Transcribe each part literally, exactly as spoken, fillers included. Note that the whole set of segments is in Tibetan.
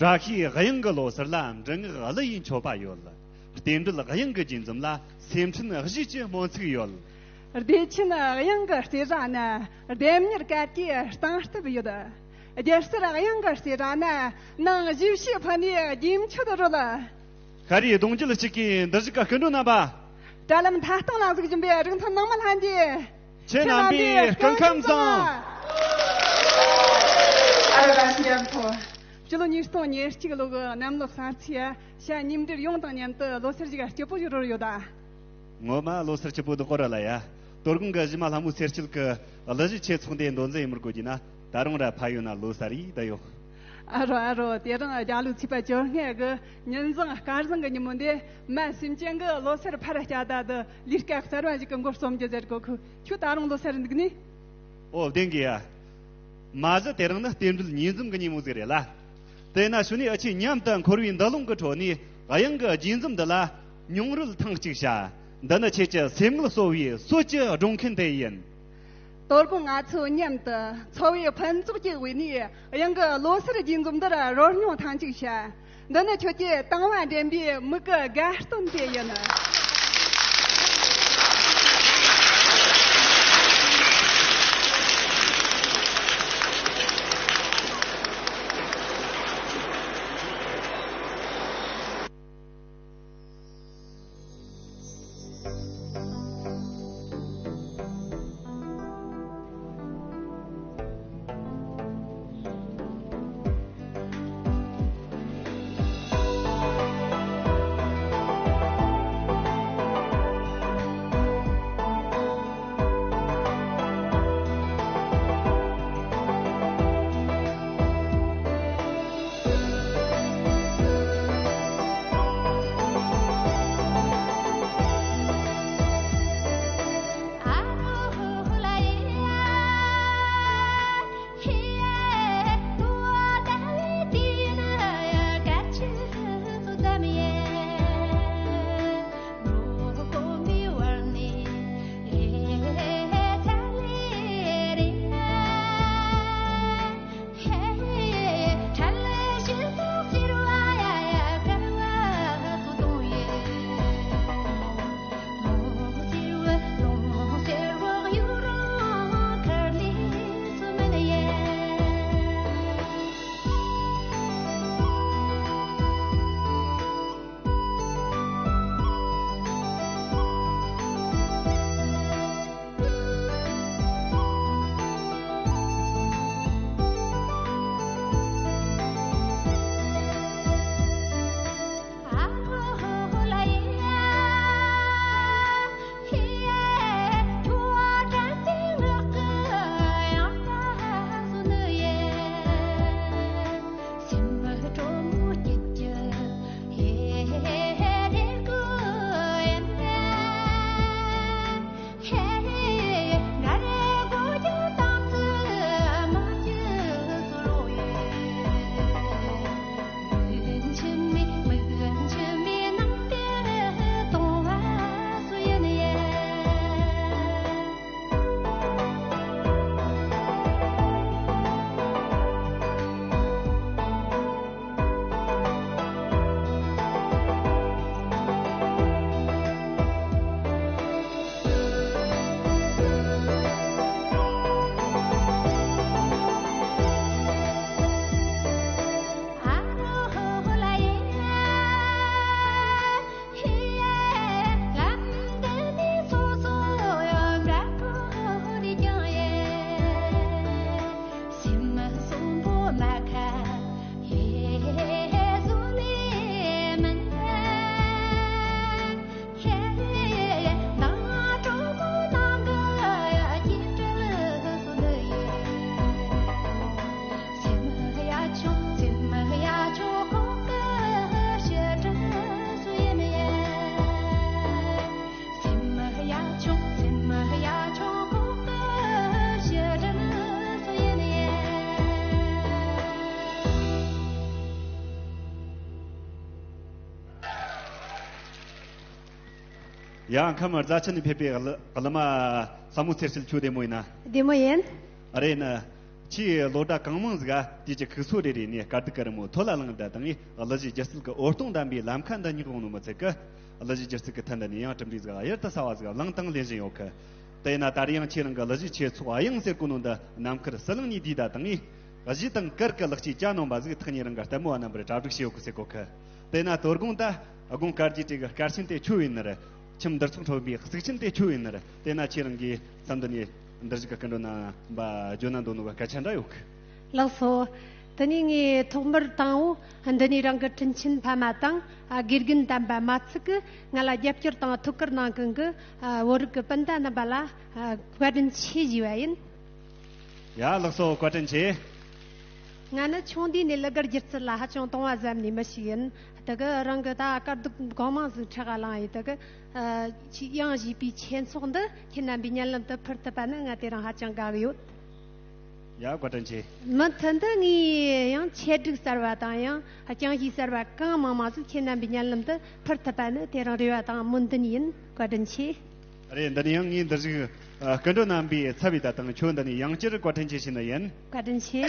བཀྲ་ཤིས་དབྱངས་ཀྱི་ལོ་སར་ལ་འབྲི་ངག་གླུ་ཡི་མཆོད་པ་ཡོད། རྟེན་འབྲེལ་དབྱངས་ཀྱི་རྗེས་འཛོམས་ལ་སེམས་ཁྲལ་གཞས་ཀྱི་སྨོན་ཚིག་ཡོད། བདེ་ཆེན་དབྱངས་ཀྱི་རྩེ་གྲ་ན། ལྡེམ་མྱུར་སྐར་གྱི་སྟེང་སྟབས་ཡོད། རྒྱལ་སར་དབྱངས་ཀྱི་རྩེ་གྲ་ན། ནང་བཞིན་ཤེས་ཕ་ནི་རྒྱུན་མཆོད་རོལ། ཤ་རིའི་གདུང་རྒྱུད་གཅིག་གི་འདུ་བྱེད་ཀྱི་སྐུ་མགྲོན་རྣམ་པ། དྲ་ལམ་མཐའ་སྟོང་ལ་གཟིགས་བཞིན་པའི་རིགས་མཐུན་ནང་མི་ལྷན་རྒྱས། ཁྱེད་རྣམ་པའི་སྐུ་ཁམས་བཟང་། ཨ་རོ་ར་ཤི་རྒྱ་མཚོ། སྤྱི་ལོ་ཉིས་སྟོང་ཉེར་གཅིག་ལོ་གི་གནམ་ལོ་གསར་ཚེས་ཤ་ཉིན་འབྲེལ་ཡོངས་དང་མཉམ་དུ་ལོ་སར་ཞིག་སྐྱིད་པོ་ཞིག་རོལ་ཡོད་ད། ངོ་མ་ལོ་སར་སྐྱིད་པོ་འདུག་གོ་ར་ལ་ཡ། དོ་དགོང་གི་གཞི་མ་ལྷ་མོ་སེར་སྐྱིད་ཀྱི་གླུ་གཞས་ཚོགས་འདུའི་མདོ་འཛིན་ཡིན་མི་དགོས་ཀྱི་ན། ད་རུང་ར་ཕ་ཡོད་ན་ལོ་སར་ཡིས་ད་ཡོད། ཨ་རོ་ཨ་རོ། དེ་རིང་རྒྱ་ལོའི་ཚེས་པ་བཅོ་ལྔ་གི་ཉིན་བཟང་སྐར་བཟང་གི་ཉིན་མོ་འདི་མ་སེམས་ཅན་གྱི་ལོ་སར་ཕར་བསྐྱལ་ད་དུ་ལས་ཀ་གསར་བ་ཞིག་གི་མགོ་རྩོམ་རྒྱུ་ཟེར་གོ་ཁུ། ཁྱོད་ད་རུང་ལོ་སར་འདུག་ནི། ཨོ་བདེན་གི་ཡ། མ་གཞི་དེ་རིང་ནི་རྟེན་འབྲེལ་ཉིས་འཛོམས་ཀྱི་ཉིན་མོ་ཟིག་རེད་ལ། དེས་ན་ཞུ་ནས་ཨ་ཆེ་མཉམ་དུ་འཁོར་བའི་འདུ་ལོང་གི་ཁྲོད་ནས་དབྱངས་ཀྱི་རྗེས་འཛོམས་འདི་ལ་མྱོང་རོལ་ཐེངས་གཅིག་བྱ། འདི་ནི་ཁྱེད་ཀྱི་སེམས་ངལ་གསོ་བའི་གསོལ་གྱི་སྒྲོང་མཁན་དེ་ཡིན། དོ་དགོང་ང་ཚོ་མཉམ་དུ་འཚོ་བའི་ཕུན་ཚོགས་ཀྱི་དབུས་ནས་དབྱངས་ཀྱི་ལོ་སར་རྗེས་འཛོམས་འདིར་རོལ་མྱོང་ཐེངས་གཅིག་བྱ། འདི་ནི་ཁྱོད་ཀྱི་དང་བ་འདྲེན་པའི་མིག་གི་དགའ་སྟོན་དེ་ཡིན། ཡང་ཁམས་རྫ་ཆུ་ནས་ཕེབས་པའི་གླུ་གླུ་མ་ལྷ་མོ་ཚེ་སྐྱིད་ཁྱོད་བདེ་མོ་ཡིན་ན། བདེ་མོ་ཡིན། ཨ་རེད་ན། ཆེས་བློ་གྲྭ་གང་མང་ཟིག་ག་དུས་ཀྱི་ཁུག་སོ་རེ་རེ་ནས་དཀའ་སྡུག་གི་རི་མོ་ཐོལ་ལ་ལངས་བསྡད་དང་ངས་གླུ་གཞས་སྒྱུ་རྩལ་གྱི་འོད་སྟོང་ལྡན་པའི་ལམ་ཁ་འདི་སྙེག་འོང་ནོ་མི་ཚད་གི། གླུ་གཞས་སྒྱུ་རྩལ་གྱི་ཐད་འདི་ནས་ཡང་གྲུབ་འབྲས་ཟིག་གཡུར་དུ་ཟ་བ་ཟིག་བླངས་དང་ལེན་བཞིན་ཡོད་གི། དེས་ན་ད་རེས་ཡང་ཁྱེད་རང་གི་གླུ་གཞས་ཆོས་ཚོགས་དབྱངས་ཟེར་གོ་ནོ་འདི་ནམ་མཁར་ཟི་ལིང་ནས་བསྡུས་བསྡད་དང་ངས། གཞས་དང་གར་གྱི་ལེགས་སྐྱེས་གྱ་ནོམ་པ་ཟིག་ཐག་ཉེ་རིང་གི་ལྟད་མོ་བ་རྣམ་པར་གྲ་སྒྲིག་བྱས་ཡོད་གི་ཟེར་གོ་གི། དེས་ན་དོ་དགོང་ད་དགོང་དཀར་གྱི་གྲས་ཀྱི་སྐར་ཆེན་དེ་ཁྱོད་ཡིན་ནི་རེད། ཁྱིམ་འདིར་ཚོགས་ཁྲོམ་པའི་གཟུགས་ཅན་དེ་ཁྱོད་ཡིན་ནི་རེད། དེས་ན་ཁྱེད་རང་གིས་མཚམས་འདི་ནས་འདིར་བཞུགས་ཀྱི་སྐུ་མགྲོན་རྣམ་པ་བརྗོད་ན་འདོད་ནོ་གི་སྐད་ཆ་འདྲ་ཡོད་གི། ལགས་སོ། དེ་ནས་ངས་ཐོག་མར་དང་པོ་འདི་ནས་རང་གི་དྲིན་ཆེན་ཕ་མ་དང་། ཨ། དགེ་རྒན་དམ་པ་མ་ཚིག་གིས་ང་ལ་རྒྱབ་སྐྱོར་དང་ཐུགས་ཁུར་གནང་མཁན་གྱི། ཨ། བོད་རིགས་ཀྱི་སྤུན་ཟླ་རྣམ་པ་ལ། ཨ། བཀའ་དྲིན་ཆེ་ཞུས་པ་ཡིན། ཡ། ལགས་སོ། བཀའ་དྲིན་ཆེ། ང་ནི་ཆུང་དུས་ནས་གླུ་གར་སྒྱུ་རྩལ་ལ་ཧ་ཅང་དུང་བ་བཟབ་ནས་མི་ཞིག་ཡིན། དེ་གི་རང་གི་ད་དཀའ་སྡུག་གང་མང་ཟིག་འཕྲད་ག་ལངས་ཡིན། དེ་གི། ཨ། ཆེས་ཡང་གཞིས་པའི་ཆོས་ཚོགས་འདི་ཁྱེད་རྣམ་པའི་སྙན་ལམ་དུ་ཕུལ་ཐུབ་པ་ནི་ང་དེ་རིང་ཧ་ཅང་དགའ་གི་ཡོད། ཡ། བཀའ་དྲིན་ཆེ། མུ་མཐུད་དུ་ངས་ཡང་ཆེད་སྒྲིག་གསར་བ་དང་ཡང་རྐྱང་གཞས་གསར་བ་གང་མང་མང་ཟིག་ཁྱེད་རྣམ་པའི་སྙན་ལམ་དུ་ཕུལ་ཐུབ་པ་ནི་དེ་རིང་རེ་བ་དང་སྨོན་འདུན་ཡིན། བཀའ་དྲིན་ཆེ། རེད། འདི་ནས་ཡང་ངས་འདིར་བཞུགས། ཨ། སྐུ་མགྲོན་རྣམ་པའི་ཚབ་བྱས་ད་དང་ཁྱོད་འདི་ནས་ཡང་བསྐྱར་བཀའ་དྲིན་ཆེ་ཞུ་ནི་ཡིན། བཀའ་དྲིན་ཆེ།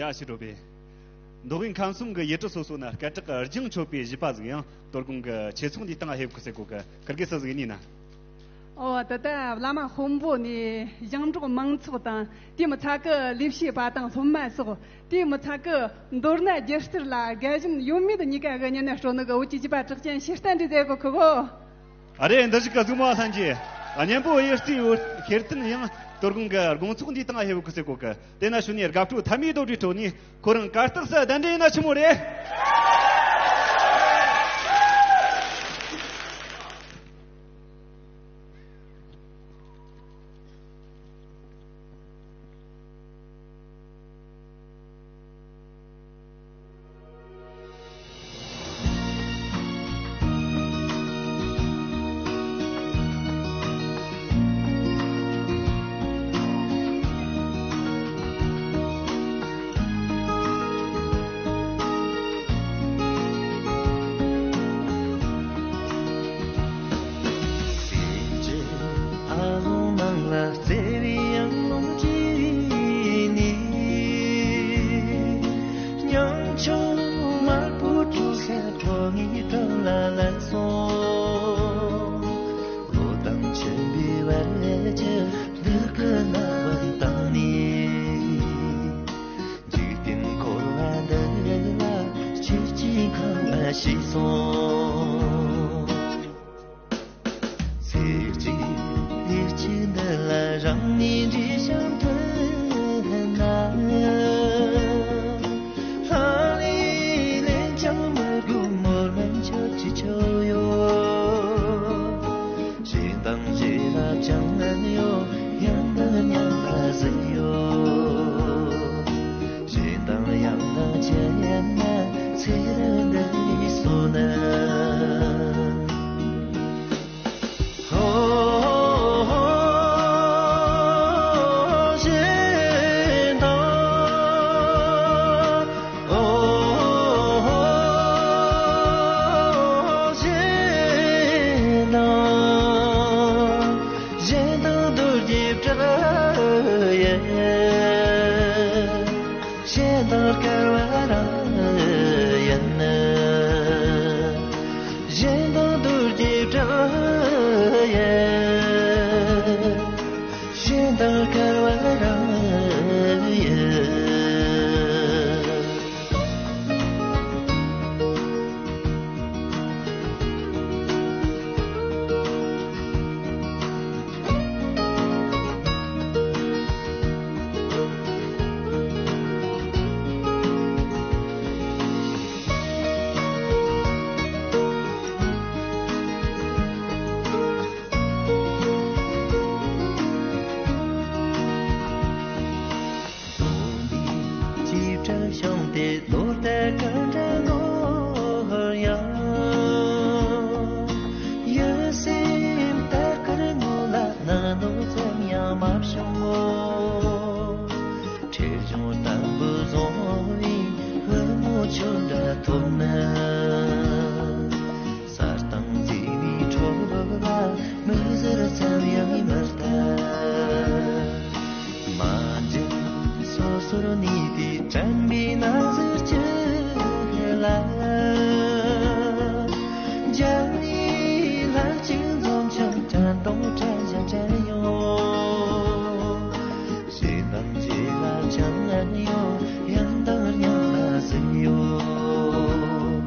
ཡ། ཞུ་གྲོ་པས། མདོ་དབུས་ཁམས་གསུམ་གྱི་ཡུལ་གྲུ་སོ་སོ་ན་སྐད་གྲགས་ཀྱི་རྒྱང་མཆོད་པའི་གཞས་པ་ཟིག་ཡང་དོ་དགོང་གི་ཆོས་ཚོགས་འདིའི་སྟེང་ཕེབས་གི་ཟེར་གོ་གི། ཁིར་གེ་སུ་ཟིག་ཡིན་ན། ཨོ། ད་ལྟ་བླ་མ་དཔོན་པོ་ནས་ཞིང་འབྲོག་མང་ཚོགས་དང་དེ་མི་ཚད་ཀི་ལས་བྱེད་པ་དང་སློབ་མ་སོགས། དེ་མི་ཚད་ཀི་མདོར་ན་སྒྱུ་རྩལ་ལ་དགའ་ཞེན་ཡོད་མེད་གཉིས་ཀ་གི་ཉིན་ནས་སྤྲོ་ནི་གི་བོད་ཀྱི་བྱིས་པ་གྲགས་ཅན་ཤེས་ལྡན་འདྲ་ཟེར་གོ་ཁི་གོ། ཨ་རེ། འདི་ཞིག་གི་གཟིགས་མོ་བ་ལྷན་རྒྱས། གཉན་པོ་གཡུ་རྩེའི་བོད་ཤེར་ཐན་ཡང་དོ་དགོང་གི་དགོང་ཚོགས་འདིའི་སྟེང་ཕེབས་གི་ཟེར་གོ་གི། དེ་ན་ཞུ་ནས་དགའ་སྤྲོ་ཐ་མའི་རྡོ་གྲུའི་ཁྲོད་ནས་ཁོ་རང་གར་སྟེགས་སུ་གདན་འདྲེན་ཡིན་ན་ཆི་མོ་རེད། ཚེ་གཅིག་ལུས་གཅིག་འདི་ལ་རང་ནས་འདྲིས་ཤིང་ཐུལ་ན། ལྷང་ལེ་ལེན་ཀྱང་མི་དགོས་མོར་མིན་ཆོས་ཀྱི་ཆོས་ཡོད། གཞན་དང་བརྗེ་བ་ཅང་མེད་ཡོད། ཡང་དག་མཉམ་པ་ཟིན་ཡོད། གཞན་དང་ཡང་དག་ཅི་ཡིན་ན་ཚེ་རིང་འདི་ནས་གསོན་ནས། ཧོ་ཧོ་ཧོ། གཞན་དང་། ཨོ་ཧོ་ཧོ། གཞན་དང་། གཞན་དང་རྡོ་རྗེ་བྲལ་ཡིན། གཞན་དང་སྐལ་བ་རང་ཡིན། གཞན་དང་རྡོ་རྗེ་བྲལ་ཡིན། གཞན་དང་སྐལ་བ་རང་ཡིན། ལོ་འདིའི་བྱིས་བྲལ་བྱུང་སྟེ་ལོ་ལྟར་གང་འདྲ་འགོར་ཡང་། ཡིད་སེམས་ལྟར་དཀར་ངོ་ལ་ནག་ནོག་ཙམ་ཡང་མ་བྱུང་ངོ་། ཁྲེལ་གཞུང་བརྟན་པོ་བཟུང་བའི་བུ་མོ་ཁྱོད་འདྲ་ཐོབ་ན། གསར་དང་མཛེས་མའི་ཁྲོད་ལ་མིག་ཟུར་ཙམ་ཡང་མི་ལྟ། མ་འཇིགས་སོ་སོར་གནས་པའི་དྲན་པའི་ན་ཟུག་ཅིག་ལ། རྒྱང་ནས་ལྷ་གཅིག་འཛོམས་ཀྱང་དྲན་གདུང་དྲན་བཞིན་དྲན་ཡོང་། གཞན་དང་བརྗེ་བ་ཅང་ཡང་ཡོད། ཡང་དག་མཉམ་པ་ཟིན་ཡོད།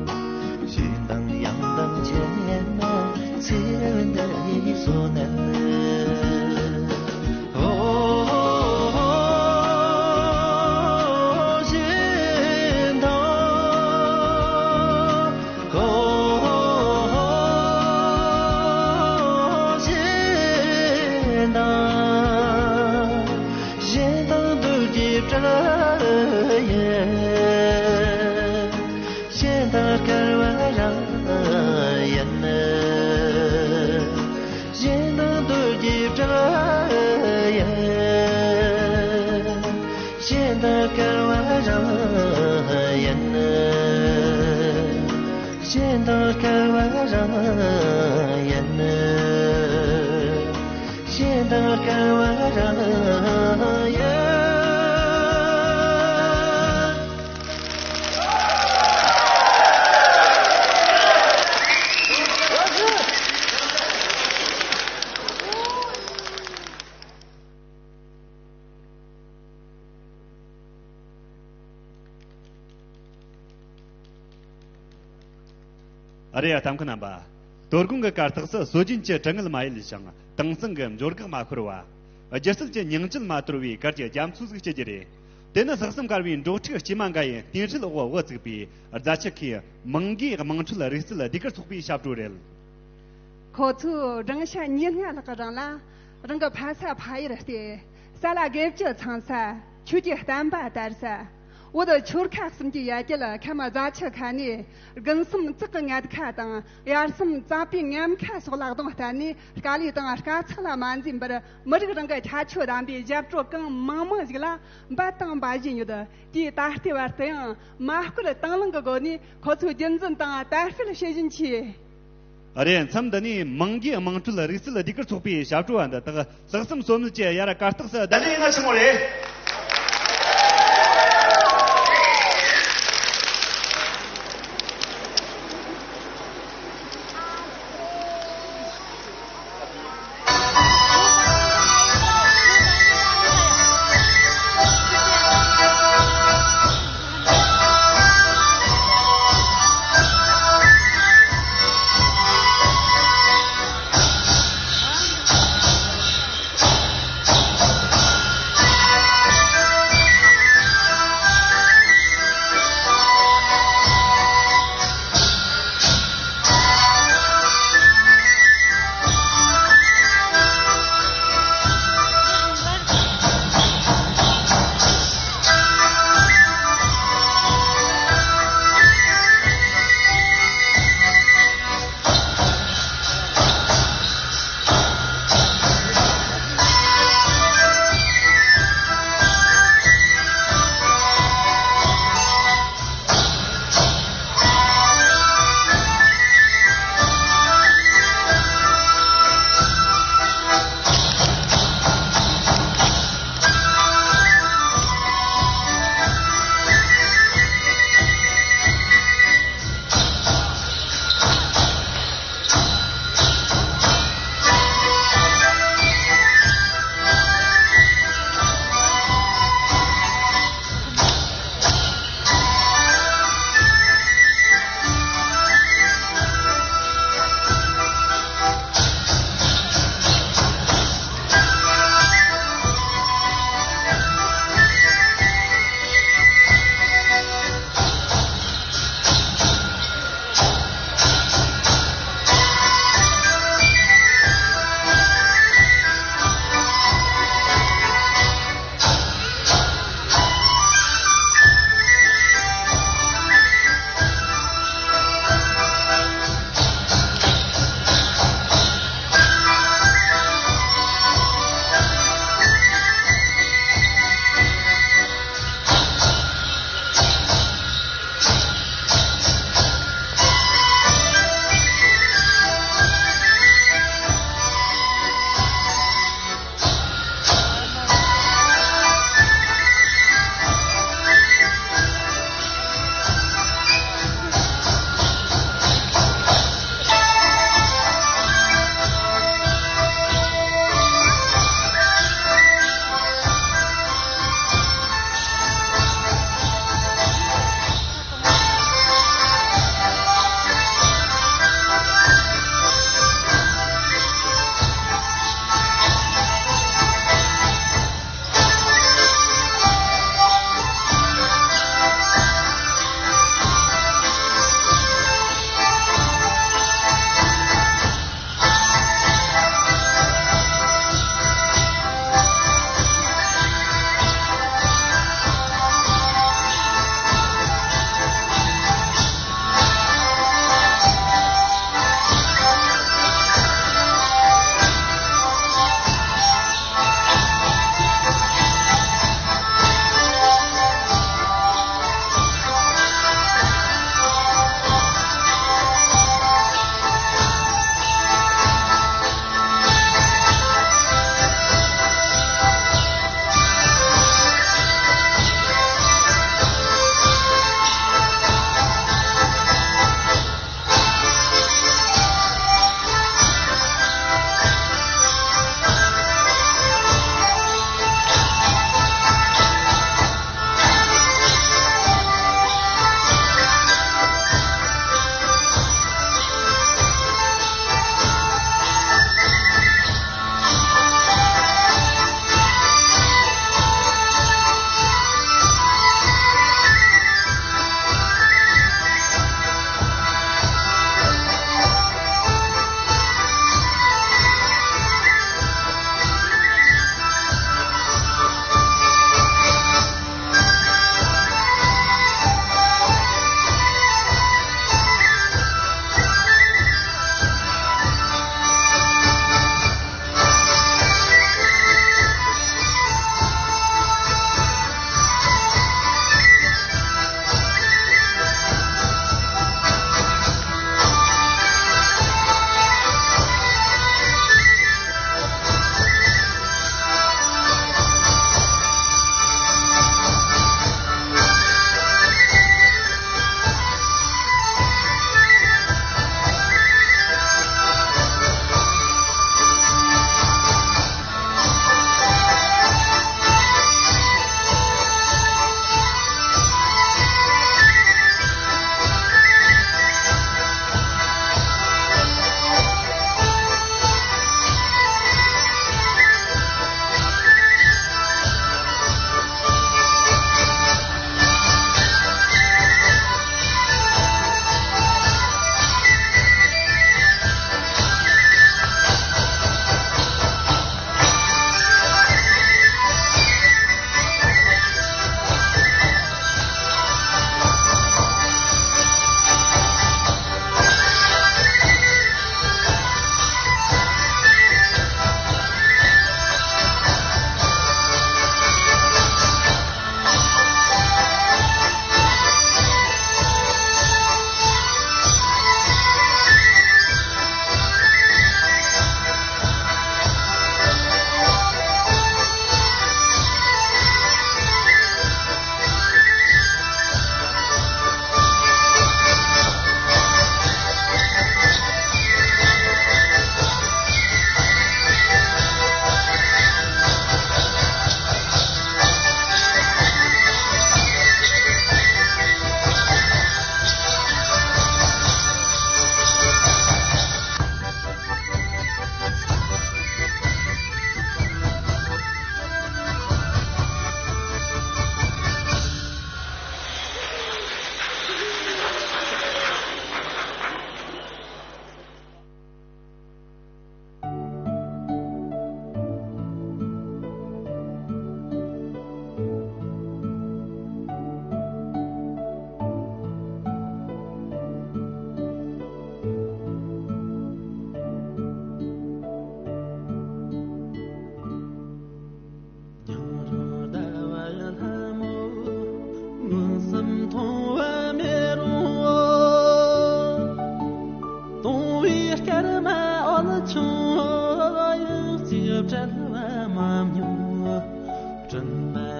གཞན་དང་ཡང་དག་མཇལ་ན་ཚེ་རབས་འདི་ཡི་བསོད་ནམས། ཨོ་ཧོ་ཧོ། གཞན་དང་། ཨོ་ཧོ་ཧོ། གཞན་དང་། གཞན་དང་རྡོ་རྗེ་བྲལ་ཡིན། གཞན་དང་སྐལ་བ་རང་ཡིན། གཞན་དང་རྡོ་རྗེ་བྲལ་ཡིན། གཞན་དང་སྐལ་བ་རང་ཡིན། གཞན་དང་སྐལ་བ་རང་ཡིན། གཞན་དང་སྐལ་བ་རང་ཡིན། ཨ་རེ་ཡ། གཏམ་མཁན་རྣམ་པ། དོ་དགོང་གི་གར་སྟེགས་སུ་སྲོལ་རྒྱུན་གྱི་དྲི་ངད་མ་ཡལ་ཞིང་། དེང་སང་གི་འབྱོར་འགག་མ་ཤོར་བ། སྒྱུ་རྩལ་གྱི་ཉིང་བཅུད་མ་དོར་བའི་གར་གྱི་རྒྱ་མཚོ་ཟིག་སྐྱེ་རྒྱུ་རེད། དེ་ནི་ལྷག་བསམ་དཀར་བའི་འབྲོག་ཕྲུག་སྐྱེས་མ་འགའ་ཡི་རྟེན་འབྲེལ་འོག་དབུ་བཙུགས་པའི་རྫ་ཆུ་ཁའི་མང་གི་དམངས་ཁྲོད་རིག་རྩལ་ཟློས་གར་ཚོགས་པའི་ཞབས་བྲོ་རེད། ཁོ་ཚོས་བགྲང་བྱ་ཉིན་ལྔ་ལྷག་གི་རིང་ལ་རང་གི་ཕ་ས་ཕ་ཡུལ་བལྟས། ས་ལ་དགེ་བཅུ་ཚང་ས། ཆོས་ཀྱི་བསྟན་པ་དར་ས། བོད་ཆོལ་ཁ་གསུམ་གྱི་ཡ་གྱལ་ཁམས་རྫ་ཆུ་ཁ་ནས། དགུན་གསུམ་བཙག་གི་ངད་ཁ་དང་དབྱར་གསུམ་རྩྭ་པའི་ཉམས་ཁ་སོགས་ལ་གདོང་གཏད་ནས། དཀའ་ལས་དང་དཀའ་ཚེགས་ལ་མ་འཛེམས་པར། མི་རིགས་རང་གི་ཁྱད་ཆོས་ལྡན་པའི་ཞབས་བྲོ་གང་མང་མང་ཞིག་ལ་འབད་དང་འབད་བཞིན་ཡོད། དེས་ད་ལྟའི་བར་དུ་ཡང་མ་བསྐུལ་དང་བླངས་ཀྱི་སྒོ་ནས་ཁོ་ཚོས་རྒྱུན་འཛིན་དང་དར་སྤེལ་བྱེད་བཞིན་མཆིས། རེད། མཚམས་འདི་ནས་མང་གི་དམངས་ཁྲོད་རིག་རྩལ་ཟློས་གར་ཚོགས་པའི་ཞབས་བྲོ་བ་འདི་དག་ལྷག་བསམ་སོ་མེད་ཀྱིས་ཡར་གར་སྟེགས་སུ་གདན་འདྲེན་ཡིན་ན་ཆི་མོ་རེད།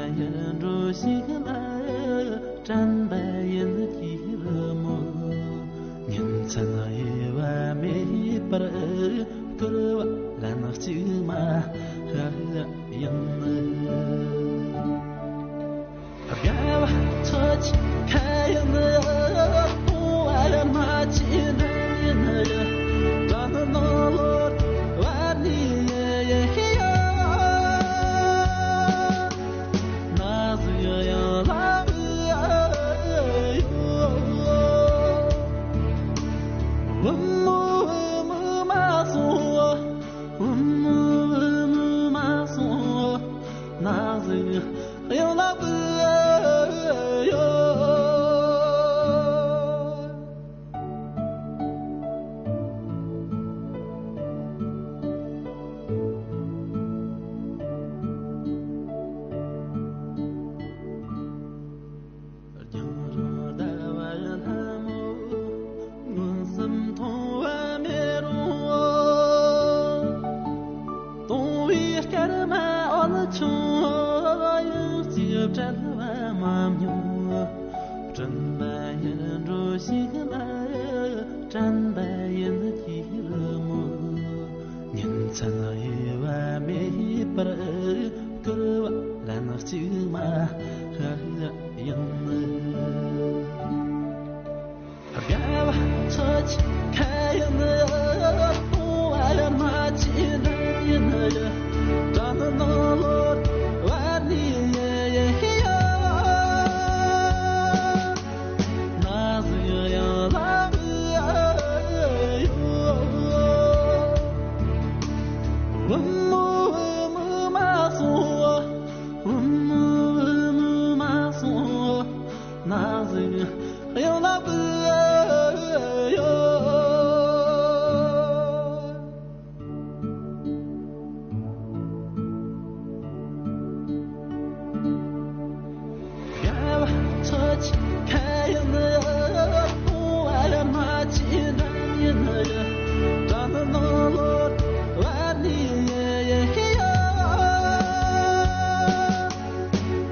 ཡར་འགྲོ་ཞིག་ལ་དྲན་པ་ཡིན་གྱི་རི་མོ། ཉིན་མཚན་དབྱེ་བ་མེད་པར་བསྐོར་བ་ལན་གཅིག་མ་ཧ་ཡིན། དགའ་བ་ཚོགས་ཀྱི་ཁ་ཡིན། སྤོང་བ་མ་བྱས་ན་ཡིན། དྲན་ནོ་ལོར་བར་ནས་ཡོད། ན་ཟུག་ཡང་ལ་བུ་ཡོད། བུ་མོ་བུ་མོ་མ་སོང་། བུ་མོ་བུ་མོ་མ་སོང་། ན་ཟུག་ཡང་ལ་བུ་ཡོད། རྒྱང་རིང་ཟླ་བ་ཡི་ལྷ་མོ། མངོན་སུམ་མཐོང་བ་མེད་རུང་། དུང་བའི་སྐར་མ་འོད་ཆུང་། ཡང་གཅིག་བྲལ་བ་མ་མྱོང་། དྲན་པ་ཡར་འགྲོ་ཞིག་ལ། དྲན་པ་ཡིན་གྱི་རི་མོ། ཉིན་མཚན་དབྱེ་བ་མེད་པར་བསྐོར་བ་ལན་གཅིག་མ་ཧ་ཡིན། དགའ་བ་ཚོགས་ཀྱི་ཁ་ཡིན། སྤོང་བ་མ་བྱས་ན་ཡིན། དྲན་ནོ་ལོར་བར་ནས་ཡོད། ན་ཟུག་ཡང་ལ་བུ་ཡོད། བུ་མོ་བུ་མོ་མ་སོང་། བུ་མོ་བུ་མོ་མ་སོང་། ན་ཟུག་ཡང་ལ་བུ་ཡོད། དགའ་བ་ཚོགས་ཀྱི་ཁ་ཡིན། སྤོང་བ་མ་བྱས་ན་ཡིན། དྲན་ནོ་ལོར་བར་ནས་ཡོད།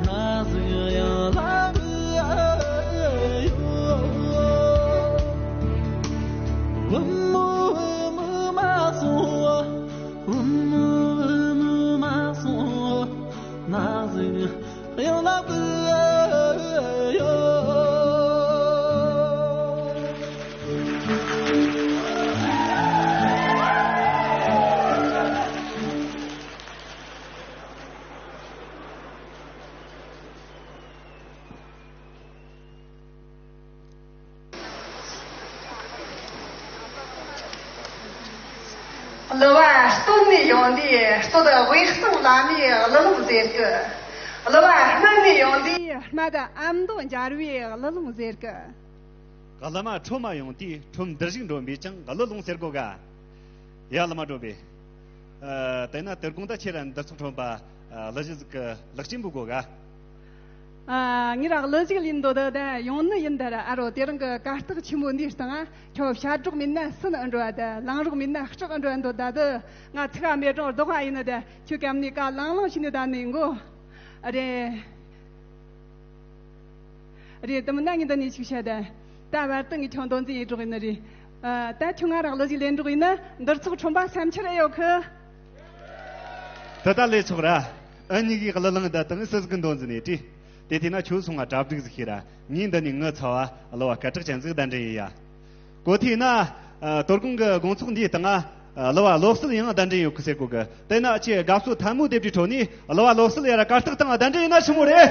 ན་ཟུག་ཡང་ལ་བུ་ཡོད། བུ་མོ་བུ་མོ་མ་སོང་། བུ་མོ་བུ་མོ་མ་སོང་། ན་ཟུག་ཡང་ལ་བུ་ཡོད། གླུ་བ་སྟོད་ནས་ཡོང་དུས་སྟོད་དབུས་གཙང་བླ་མའི་གླུ་ལུང་ཟེར་གི། གླུ་བ་སྨད་ནས་ཡོང་དུས་སྨད་ཨ་མདོ་འབྱར་བའི་གླུ་ལུང་ཟེར་གི། གླུ་མ་ཁྲོམ་མ་ཡོང་དུས་ཁྲོམ་འདིར་ཞིག་འགྲོ་བས་ཀྱང་གླུ་ལུང་ཟེར་གོ་ག། ཡ་གླུ་མ་འགྲོ་བས། ཨ། དེ་ན་དེ་དགོང་ད་ཁྱེད་ར་འདི་ཚོགས་ཁྲོམ་པ་གླུ་གཞས་ཟིག་གི་ལག་ཆེན་པོ་གོ་ག། ཨ། ངེད་ར་གླུ་གཞས་ལེན་འདོད་ད་ཡོང་ནི་ཡིན། ད་ར་ཨ་རོ་དེ་རིང་གི་གར་སྟེགས་ཆེན་མོ་འདིའི་སྟེང་ང་ཁྱོད་ཞབས་བྲོ་མེད་ན་སུན་འགྲོ་བ་ད། ལངས་རོགས་མེད་ན་སྐྲག་འགྲོ་བ་འདོད་ད། ད་ང་ཚིག་ག་མེད་རུང་རྡོག་ག་ཡིན་ནི་ད། ཁྱོད་སྐམ་ནས་ཀ་ལང་ལང་བྱས་ནས་ད་ནི་མགོ་རེད། རེད། དེ་མིན་ན་ངས་འདི་ནས་ཅིག་བཤད་དེ། ད་བར་དུ་ངས་ཁྱོད་མདོ་འཛིན་ཡེ་འགྲོ་ཡིན་ནི་རེད། ཨ། ད་ཁྱོད་ང་རང་གླུ་གཞས་ལེན་འགྲོ་ཡིན་ན་འདིར་ཚོགས་ཁྲོམ་པ་སེམས་ཁྱེར་ཨེ་ཡོད་གི། དེ་ད་ལས་ཆོག་ར། ཨ་ནི་གི་གླུ་ལེན་ད་དང་སུ་ཟིག་གི་མདོ་འཛིན་ཡེ་དྲིས། དེ་དེ་ན་ཁྱོད་སོང་ང་གྲ་སྒྲིག་ཟིག་ཤེས་ར། ངས་འདི་ནས་ངི་ཚ་བ་གླུ་བ་སྐད་གྲགས་ཅན་ཟིག་གདན་འདྲེན་ཡེ་ཡ། གོ་ཐོས་ན། ཨ། དོ་དགོང་གི་དགོང་ཚོགས་འདིའི་སྟེང་ང་། ཨ། གླུ་བ་བློ་གསལ་ཡང་གདན་འདྲེན་ཡོད་གི་ཟེར་གོ་གི། དེ་ན་ཁྱེད་དགའ་བསུ་ཐལ་མོ་རྡེབ་སྒྲའི་ཁྲོད་ནས་གླུ་བ་བློ་གསལ་ཡར་གར་སྟེགས་སྟེང་གདན་འདྲེན་ཡེ་ན་ཆི་མོ་རེད།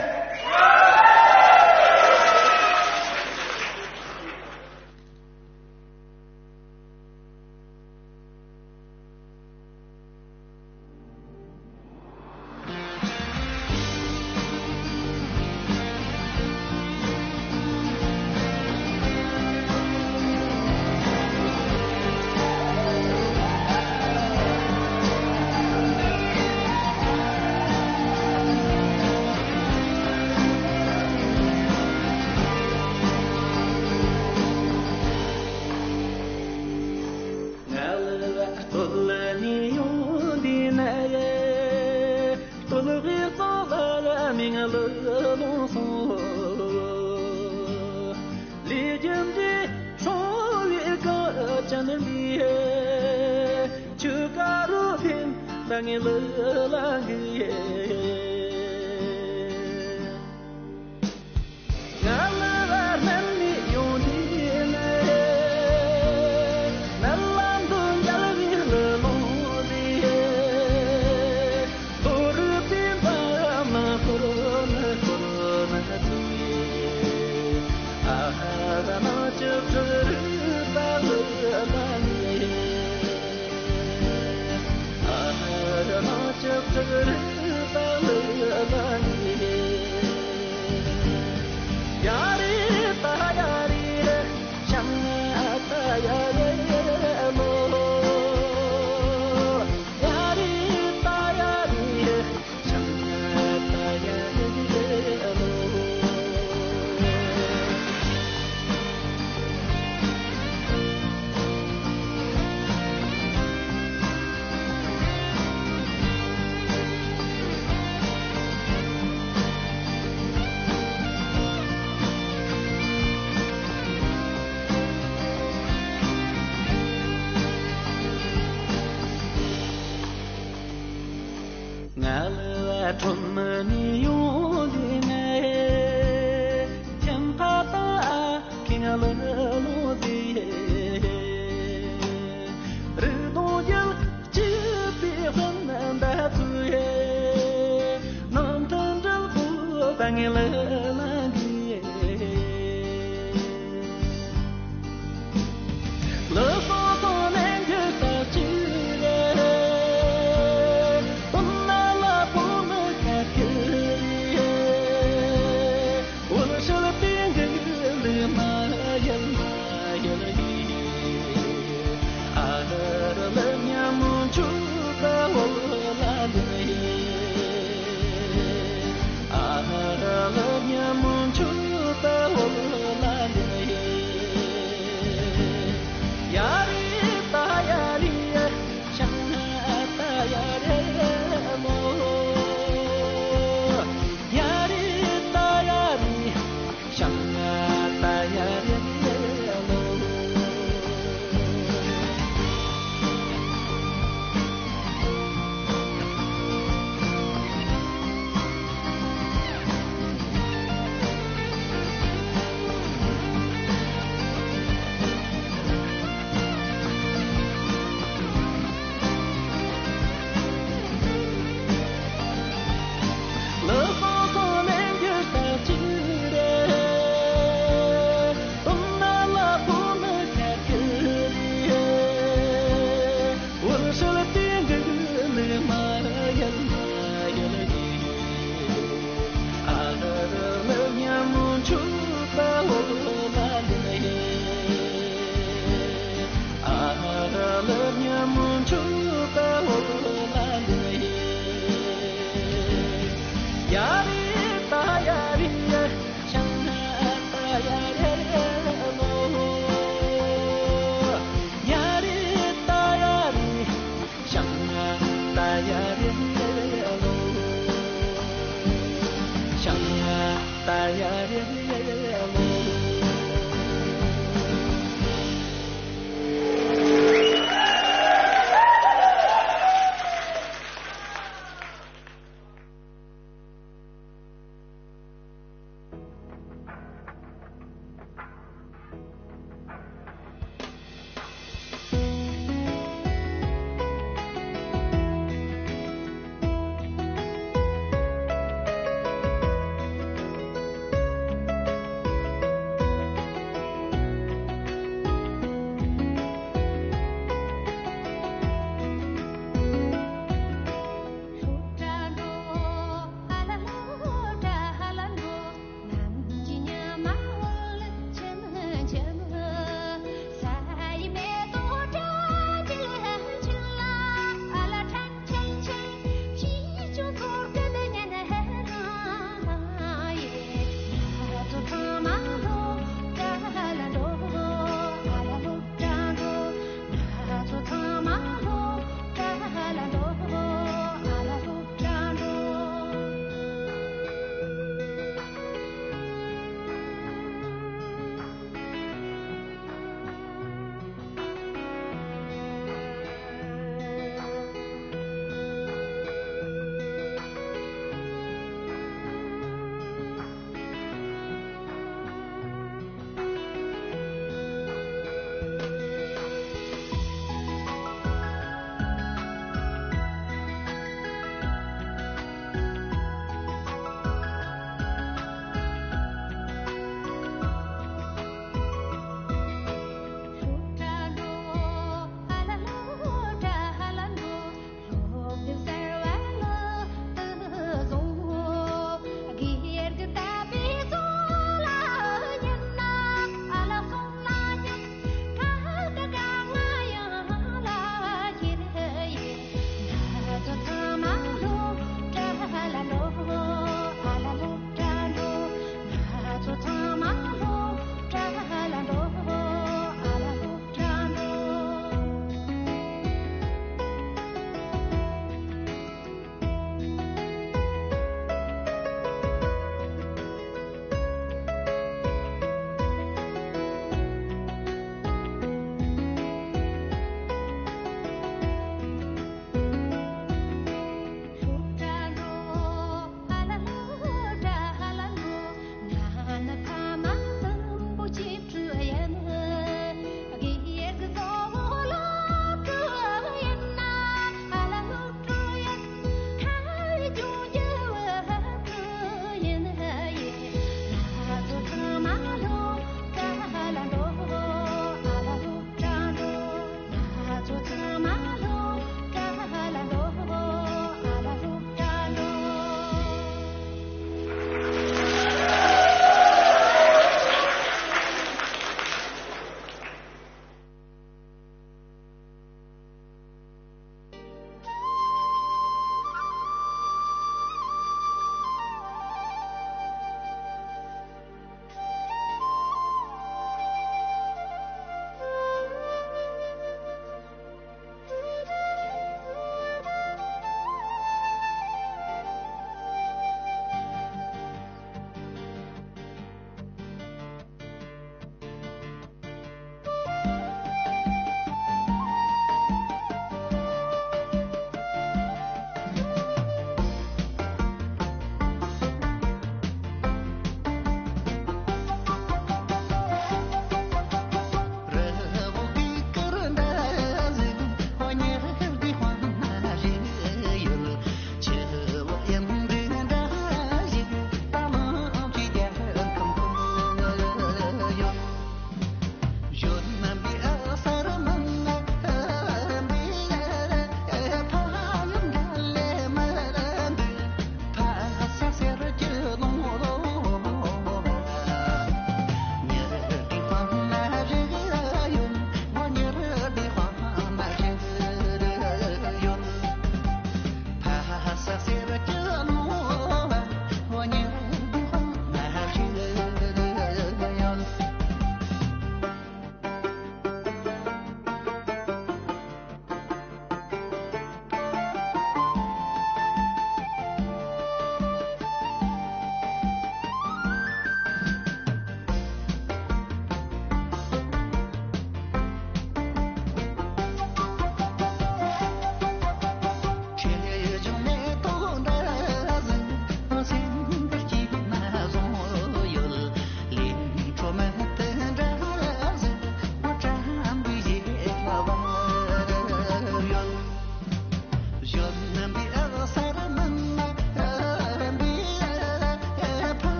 ང་ལ་ཁྲོམ་ནས་ཡོང་དུས་ངས་ཁྱིམ་ཁ་དང་ཁེངས་ལ་ལོ་དེ་རི་དྭགས་རྒྱལ་གཅིག་པའི་དཔོན་འདི་ཚོས་ནང་དུ་འགྲུལ་པོ་བཏང་ལ་ལངས་དུས།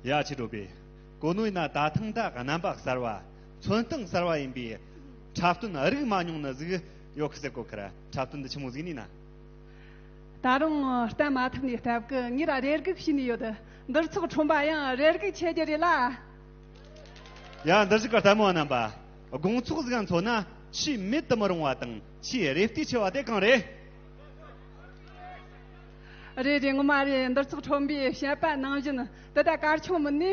ཡ། ཆི་འགྲོ་པས། གོ་ནོ་ཡིན་ན་ད་ཐེངས་ད་རྣམ་པ་གསར་བ། མཚོན་སྟངས་གསར་བ་ཡིན་པའི་འཁྲབ་སྟོན་རིག་མ་མྱོང་ནི་ཟིག་ཡོད་གི་ཟེར་གོ་ཁར། འཁྲབ་སྟོན་འདི་ཆི་མོ་ཟིག་ནི་ན། ད་རུང་གཏན་མ་ཐུབ་ནས་སྟབས་ཀྱིས་ངེད་ར་རེ་སྒུག་བྱས་ནས་ཡོད། འདིར་ཚོགས་ཁྲོམ་པ་ཡང་རེ་སྒུག་བྱེད་རྒྱུ་རེད་ལ། ཡ། འདིར་ཞུགས་ཀ་ལྟད་མོ་བ་རྣམ་པ། དགོང་ཚོགས་ཟིག་མཚོན་ན་ཆེས་མེད་དུ་མི་རུང་བ་དང་ཆེས་རེ་ལྟོས་ཆེ་བ་དེ་གང་རེད། རེད་རེད། ངོ་མ་རེད། འདིར་ཚོགས་ཁྲོམ་པའི་བཤད་པ་ནང་བཞིན་དེ་ད་གར་ཆུང་མིན་ནི།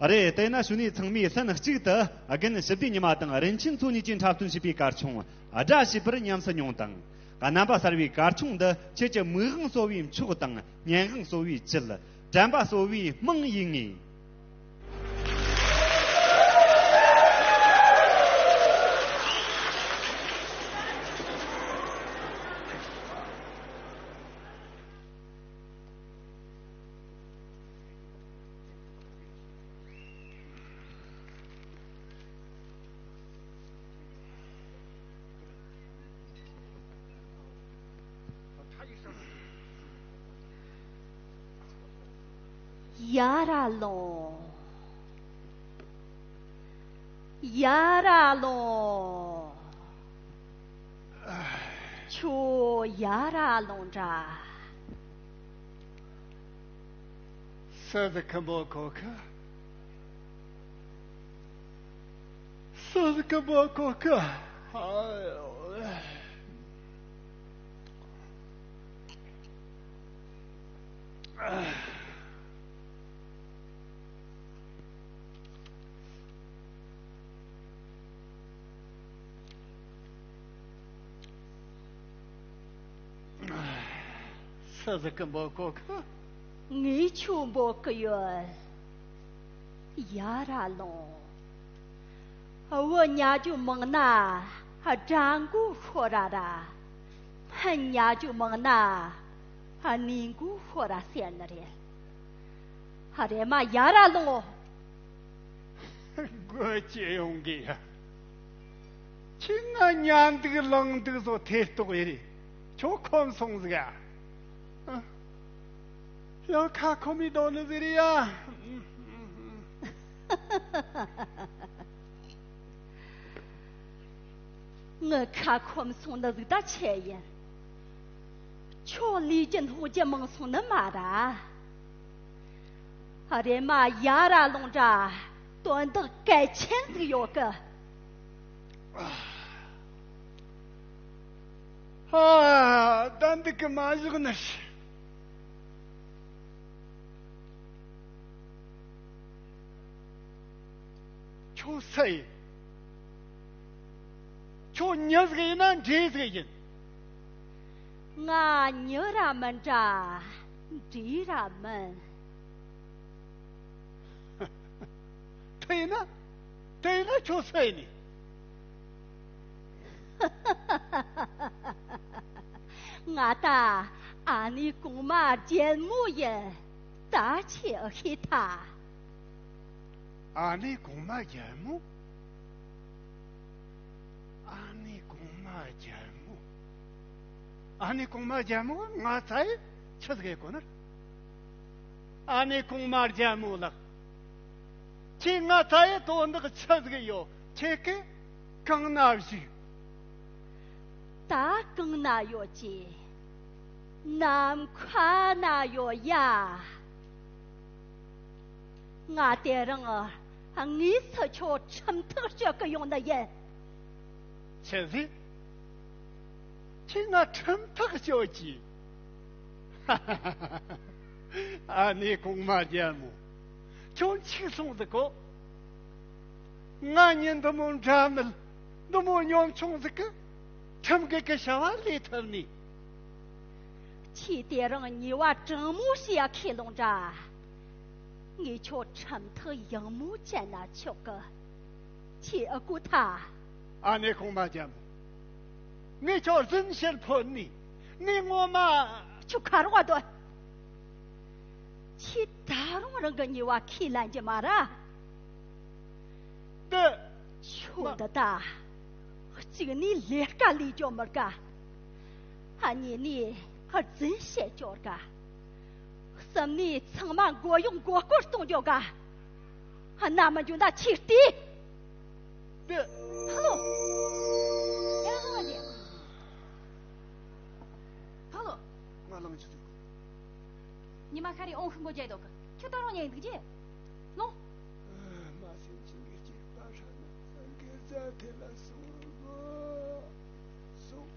རེད། དེས་ན་ཞུ་ནས་ཚང་མས་ལྷན་གཅིག་ཏུ་རྒན་ཞི་བདེ་ཉི་མ་དང་རིན་ཆེན་མཚོ་གཉིས་ཀྱིས་འཁྲབ་སྟོན་བྱས་པའི་གར་ཆུང་སྒྲ་ཞེས་པར་ཉམས་སུ་མྱོང་དང་། རྣམ་པ་གསར་བའི་གར་ཆུང་འདི་ཁྱེད་ཀྱི་མིག་དབང་གསོ་བའི་མཆོག་དང་སྙན་དབང་གསོ་བའི་བཅུད། དྲན་པ་གསོ་བའི་རྨང་ཡིན་ངེས། ཡར་ལོངས། ཡར་ལོངས། ཁྱོད་ཡར་ལོངས་དྲ། སུ་ཟིག་གི་འབོད་གོ་གི། སུ་ཟིག་གི་འབོད་གོ་གི། ཨ། སུ་ཟིག་གི་འབོད་གོ་གི། ངས་ཁྱོད་འབོད་གི་ཡོད། ཡར་ལོངས། བུ་ཉལ་རྒྱུ་མང་ན་དགྲ་མགོ་ཤོར་ར་ར། སྨན་ཉལ་རྒྱུ་མང་ན་གནས་མགོ་ཤོར་ར་ཟེར་ནི་རེད། རེམ་མ་ཡར་ལོངས། དགོད་ཀྱི་ཡོང་གི་ཡ། ཁྱེད་ང་ཉལ་འདུག་ལངས་འདུག་བཟོ་ཐེ་གཏོགས་ཡེ་རེད། ཁྱོད་ཁོམ་སོང་ཟིག་ཡ། ཡང་ཁ་ཁོམ་མི་འདོད་ནི་ཟིག་རེད་ཡ། ངི་ཁ་ཁོམ་སོང་ནི་ཟིག་ད་ཆི་ཡིན། ཁྱོད་ལས་ཀྱི་སྣོག་རྒྱུ་མང་སོང་ནི་མ་ར། རེམ་མ་ཡར་ལོངས་དྲ། དོན་དག་གལ་ཆེན་ཟིག་ཡོད་གི། ཧ། ད་འདི་གི་མ་བཞག་ནི། ཁྱོད་སུ་ཡིན། ཁྱོད་མྱི་ཟིག་ཡིན་ན་འདྲེ་ཟིག་ཡིན། ང་མྱི་ར་མིན་དྲ། འདྲེ་ར་མིན། དེ་ཡིན་ན། དེ་ཡིན་ན་ཁྱོད་སུ་ཡིན་ནི། ང་ད་ཨ་ནེ་གོང་མ་རྒྱལ་མོ་ཡིན། ད་ཁྱེད་ཨེ་ཤེས་ཐལ། ཨ་ནེ་གོང་མ་རྒྱལ་མོ། ཨ་ནེ་གོང་མ་རྒྱལ་མོ། ཨ་ནེ་གོང་མ་རྒྱལ་མོ་ང་ཚ་ཡི་ཆི་ཟིག་གོ་ནར། ཨ་ནེ་གོང་མ་རྒྱལ་མོ་ལགས། ཁྱེད་ང་ཚ་ཡི་དོན་དག་ཆི་ཟིག་ཡོད། ཁྱེད་ཀྱིས་གང་ན་བཞུགས། ད་གང་ན་ཡོད་ཀྱི། ནམ་མཁའ་ན་ཡོད་ཡ། ང་དེ་རིང་དངོས་སུ་ཁྱོད་ཁྲིམས་ཐག་གཅོད་གི་ཡོང་ནི་ཡིན། ཆི་ཟིག་ཁྱེད་ང་ཁྲིམས་ཐག་གཅོད་ཀྱི། ཨ་ནེ་གོང་མ་རྒྱལ་མོ། ཁྱོད་འཆུག་སོང་ཟིག་གོ། ང་མྱི་འདི་མོ་འདྲ་མིན། འདི་མོ་གཉོམ་ཆུང་ཟིག་གི། ཁྲིམས་འགལ་གི་བྱ་བ་ལས་ཐུབ་ནི། ཁྱེད་དེ་རིང་ཉེས་པ་དྲང་མོ་བཤད་ཡ་ཁས་ལོངས་དྲ། ངས་ཁྱོད་ཁྲིམས་ཐག་ཡང་མོ་བཅད་ན་ཆོག་གི། ཁྱེད་ཨེ་གོ་ཐལ། ཨ་ནེ་གོང་མ་རྒྱལ་མོ། ངས་ཁྱོད་རྫུན་ཕྱིར་འཕོད་ནི། ངས་ངོ་མ། ཁྱོད་ཁ་རོག་སྡོད། ཁྱེད་ད་རུང་རང་གི་ཉེས་པ་ཁས་ལེན་གྱི་མ་ར། འདི། ཁྱོད་འདི་ད། གཅིག་ནས་ལས་ཀ་ལས་རྒྱུ་མི་དགའ། གཉིས་ནས་རྫུན་བཤད་རྒྱུ་དགའ། ཙམ་ནས་ཚང་མ་མགོ་གཡོག་མགོ་སྐོར་གཏོང་རྒྱུ་ག་ན་མི་འཇོན་ད་ཆེ་ལྟས། དེ། ཧ་ལོ། ཡ་ཧ་ལེ། ཧ་ལོ། ང་ལངས་ཀྱི་འདུག་ཉི་མ་ཤར་རེ་ཨོང་ཤིང་གོ་རྒྱལ་དོ་གི་ཁྱོད་ད་རུང་ཉལ་འདུག་རྗེ། ལོ། མ་སེམས་ཅན་གྱི་སྐྱེས་པ་ཧྲ་ན་སངས་རྒྱས་རྫ་དེ་ལ་སོང་གོ་སོང་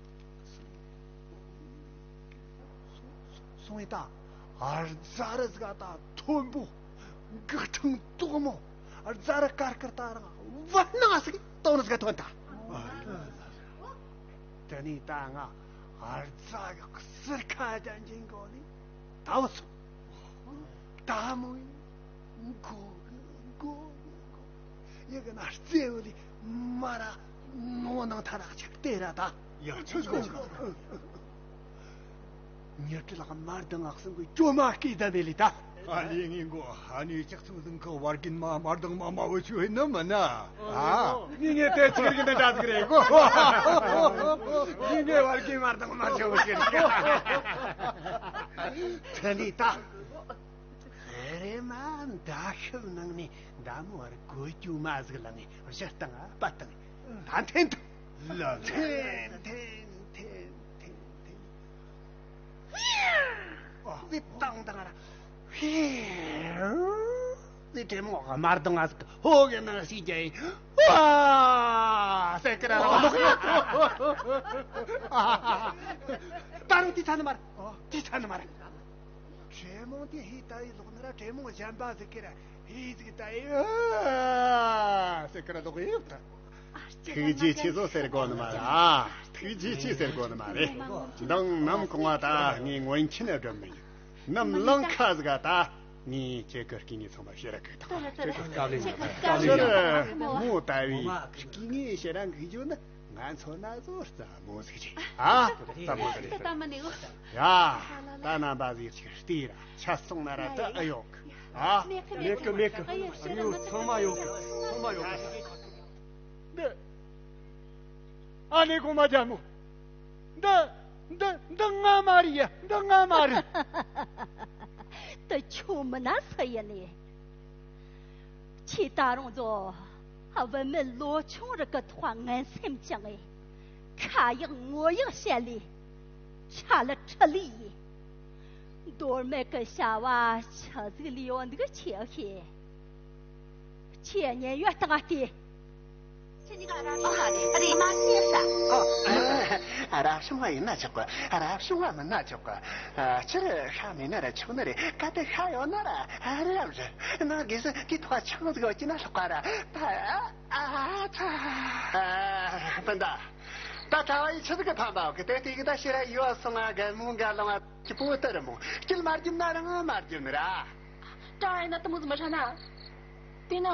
སོང་སོང་། སོང་ཡི་ད། ཨར་ཛ་ར་ཟིག་ད་མཐོན་པོ། འགག་ཕྲེང་དོག་མོ། ཨར་ཛ་ར་དཀར་དཀར་ད་རང་བ་སྣང་ཟིག་ཏོང་ཟིག་ཐོན་ད། དེ་ནས་ད་ང་ཨར་ཛ་གི་གསེར་ཁ་ཅན་ཅན་གོ་ནི་ད་བུ་སོང་། ད་མོ་ཡིན། མགོ་གི་མགོ་གི་མགོ། ཡི་གི་ན་རྩེ་བུ་ལི་མ་ར་ནོ་ནང་ཐ་རག་ཆག་དེ་ར་ད། ཡ་ཆོས་གོ། ཉི་ཁྲི་ལག་མར་དང་ངག་སང་གི་ཅོ་མ་སྐད་ད་མེ་ལི་ད། ཨ་ལི་ངའི་མགོ་ཨ་ནི་ཅག་ཚུགས་ཟིན་ཁ་བར་གིན་མ་མར་དང་མ་མ་བུ་ཆུ་ཧེ་ནི་མ་ན། ཨ། ངི་ངའི་དེ་ཚིག་གི་འདི་འདྲ་ཟིག་རེད་གོ། ངི་ངའི་བར་གྱི་མར་དང་མ་ཆེ་བོ་ཟིག་རེད། ཚེ་ནི་ད། ཨེ་རེ་མ་མདའ་ཤུབས་ནང་ནས་མདའ་མོ་བར་གོ་རྒྱུ་མ་ཟིག་ལངས་ངས་གཞི་བཏང་ཨ་པ་བཏང་ད་འཐེན་ཐུབ། ལ་འཐེན་འཐེན་འཐེན་འཐེན་འཐེན། ཨ། ཟིག་བཏང་བཏང་ར། ཧེ། ཟིག་དྲེད་མོང་དམར་གདོང་ང་ཟིག་ཧོ་གི་ནང་ཞིག་རྒྱ་ཡིན། ཨ། ཟེར་གི་ར་ལོག་ཡོད། ད་རུང་དེ་ཚ་ནི་མ་རེད། དེ་ཚ་ནི་མ་རེད། དྲེད་མོང་དེ་ཧི་ད་ཡི་ལོག་ནི་ར་དྲེད་མོང་གཞན་པ་ཟིག་གི་ར་ཧི་ཟིག་ད་ཡི་ཨ་ཟེར་གི་ར་ལོག་ཡོད་ད། ཐུགས་རྗེ་ཆེ་ཟོ་ཟེར་དགོ་ནི་མ་རེད་ཨ། ཐུགས་རྗེ་ཆེ་ཟེར་དགོ་ནི་མ་རེད། མདང་ནམ་གོང་བ་ད་ངས་ངོན་ཆེན་སྒྲུབ་མི་ཡིན། ནམ་ལང་ཁ་ཟིག་ད་ངས་ཁྱེད་ཀྱི་སྐུ་ངོ་ཚང་མ་ཕྱི་ར་གི་ཐོག་ཁྱེད་ཀྱི་སྐབས་ལས་ཁྱེད་ཀྱི་སྐབས་ལས་ཕྱིར་མོ་ལྟ་བུའི་སྐུ་ངོ་ཕྱི་ར་གི་རྒྱུ་ནི། ང་ཚོ་ན་ཟོ་རྩ་མོ་ཟིག་རེད་ཨ། རྩ་མོ་ཟིག་རེད། ད་མ་ནི་འོ། ཡ། ད་རྣམ་པ་ཟིག་ཅིག་ལྟོས་ར་ཆ་སོང་ན་ར་ད་ཨེ་ཡོད་གི་ཨ། མེད་གི་མེད་གི་མེད་གི་ཨེ་ཡོད་ཚང་མ་ཡོད་གི་ཚང་མ་ཡོད་གི་འདི། ཨ་ནེ་གོང་མ་རྒྱལ་མོ། འདི་འདི་འདི་ང་མ་རེད་ཡ། འདི་ང་མ་རེད། དུ་ཆོ་མི་ན་སུ་ཡིན་ནི། ཁྱེད་ད་རུང་ཚོ་བུད་མེད་ལོ་ཆུང་རིགས་ཀྱི་ཐོག་ངན་སེམས་བཅངས་ངས་ཁ་ཡག་ངོ་ཡག་བཤད་ལས་ཁྲ་ལི་ཁྲི་ལི་ཡིན། མདོ་སྨད་ཀྱི་བྱ་བ་ཆི་ཟིག་ལས་ཡོད་འདུག་ཆེ་ཤེས། ཁྱེད་ཉན་ཡོད་སྟངས་ལྟས། ཁྱེད་གཉིས་ཀ་རབ་བྱུང་བ་རེད། རེད་མ་ཤེས་ས། ཨོ། རབ་བྱུང་བ་ཡིན་ན་ཆོག་གི་རབ་བྱུང་བ་མིན་ན་ཆོག་གི་སྤྱིར་ཤ་མེད་ན་ར་ཆོག་ནི་རེད། གལ་ཏེ་ཤ་ཡོད་ན་ར་རབ་རེད། ནང་སྒོས་སུ་དེའི་ཐོག་ཆང་ཟིག་ཡོད་ཀྱི་ན་ལྷག་པ་ར་ད། ཨ་ཚ། སྤུན་ཟླ། ད་གྲྭ་བ་ཡིས་ཆི་ཟིག་གི་ཕན་པ་ཡོད་གི་དེ་དེ་གི་ད་ཕྱིར་ར་ཡུལ་བ་སོང་ང་རྒན་མོ་འགའ་ལོང་ང་སྐྱིད་པོ་ལྟར་མོ་སྐྱིད་མ་རྒྱུ་ན་རང་མ་རྒྱུ་ནི་ར། གྲྭ་བ་ཡིན་ན་དེ་མོ་ཟིག་མི་ཧྲ་ན། དེས་ན་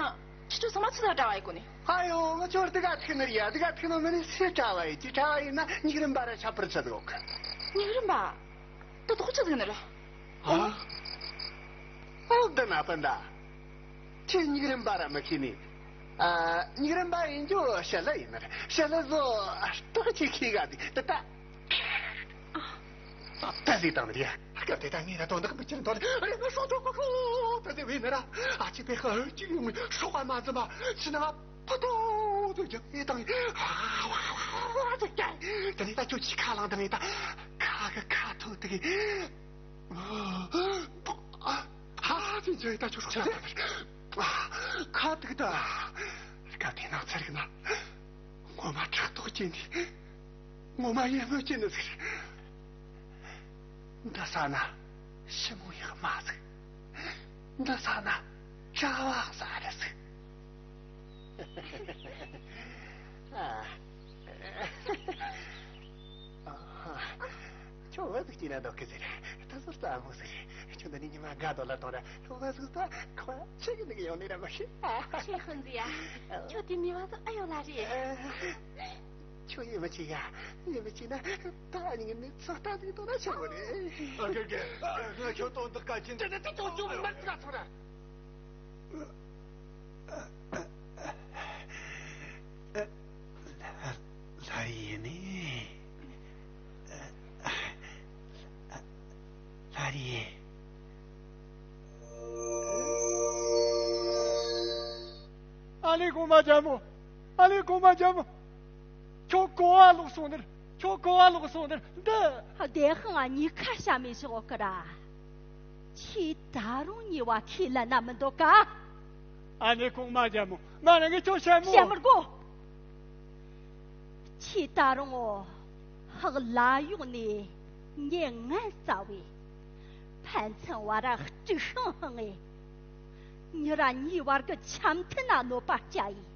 ཁྱེད་ཚོ་ཚང་མ་ཆི་ཟིག་གྲྭ་བ་ཡིན་གོ་ནི། ཨ་ཡོ་ང་ཚོར་དེ་ག་ཐུག་ནི་རེད་ཡ། དེ་ག་ཐུག་ནི་མི་ནི་སུས་གྲྭ་བ་ཡིན་གྱི་གྲྭ་བ་ཡིན་ན་ཉིག་རིམ་པ་ར་ཁྱད་པར་ཆི་ཟིག་ཡོད་གི་ཉིག་རིམ་པ། དེ་དོག་ཆི་ཟིག་ནི་ར། ཨ། ཨོ་འདི་ན་སྤུན་ཟླ། ཁྱེད་ཉིག་རིམ་པ་ར་མི་ཤེས་ནི། ཨ། ཉིག་རིམ་པ་ཡིན་རྒྱུ་ཞི་ལི་ཡིན་ནི་ར། ཞི་ལི་ཟོ་སྟག་ཅིག་ཤེས་ག་དེ་དེ་ད། ད་ཟིག་བཏང་ནི་རེད། སྐབས་དེ་ད་ངས་ན་དོན་དག་མི་ཁྱེར་འདོད་ལ་ཨ་ཡ་ང་སྲོག་ཐོག་གོ་ཁོ་ད་ཟིག་བས་ནི་ར། ཨ་ཅེ་པེ་ཧ་ཅི་ཡོང་སྲོག་ག་མ་ཟིན་པ་ཕྱི་ན་ཕ་ཐོ་དུ་རྒྱབ་ཨེ་དང་ཨ་ཝ་ཝ་ཝ་ཟིག་ཀྱང་། དེ་ནས་ད་ཁྱོད་ཅི་ཁ་ལང་དང་ཨེ་ད་ཁ་གི་ཁ་ཐོ་དེ་གི་ཨ་ཧ་ཅི་ཇེ་ད་ཁྱོད་ཁྱེར་ད་ཁ་དེ་གི་ད་སྐབས་དེ་ན་ཚར་གི་ན་ངོ་མ་ཕྲག་དོག་ཅན་དེ། ངོ་མ་ཡེ་མོ་ཅན་ནི་ཟིག་འདི་ས་ན་ཞི་མོ་ཡག་མ་ཟིག་འདི་ས་ན་གྲྭ་བ་ས་རེད་ཟིག་ཨ། ཁྱོད་འོ་ཟིག་ཅི་ན་འདོག་གི་ཟེར། ད་ཟོར་ཙ་མོ་ཟེར། ཁྱོད་འདི་ནི་ཉི་མ་དགའ་དོ་ལ་གཏོང་ར། འོ་ཟིག་ད་ཁོ་ཆེ་གི་ནི་གི་ཡོང་ནི་ར་མ་ཤེས། ཨ། ཆེ་ཧོན་ཟི་ཡ། ཁྱོད་དེ་མི་བ་ཟིག་ཨ་ཡོད་ལ་རེད། ཁྱོད་ཡིད་མི་ཆེས་ཡ། ཡིད་མི་ཆེས་ན་ད་ནི་ངས་ནི་ཚོད་ལྟ་ཟིག་གཏོང་ན་ཆོག་གི་རེད། ཨ་ཀེ་ཀེ། ང་ཁྱོད་གཏོང་འདི་ཀ་ཅིན། དེ་ནི་དེ་ཁྱོད་ཁྱོད་མར་ཟིག་ག་ཚོར་ར། ལྷ་རི་ཡེ་ནི། ལྷ་རི་ཡེ། ལས་གོང་མ་རྒྱལ་མོ། ཨ་ལས་གོང་མ་རྒྱལ་མོ། ཁྱོད་གོ་བ་ལོག་སོང་ནི་རེད། ཁྱོད་གོ་བ་ལོག་སོང་ནི་རེད། འདི། བདེན་དཔང་གཉིས་ཁ་བཤད་མི་ཤོག་གི་ར། ཁྱེད་ད་རུང་ཉེས་པ་ཁས་ལེན་ན་མི་འདོད་ག། ཨ་ནེ་གོང་མ་རྒྱལ་མོ། མ་ར་ངས་ཁྱོད་བཤད་མོ། བཤད་མི་དགོས། ཁྱེད་ད་རུང་ཧག་ལ་ཡོང་ནས་ངས་ངན་བསལ་བའི་ཕན་ཚུན་བར་དཀྲུག་ཤིང་བསླངས་ངས་མྱི་ར་མྱིའི་བར་གྱི་འཆམ་མཐུན་ན་གནོད་པ་བསྐྱལ་ཡིན།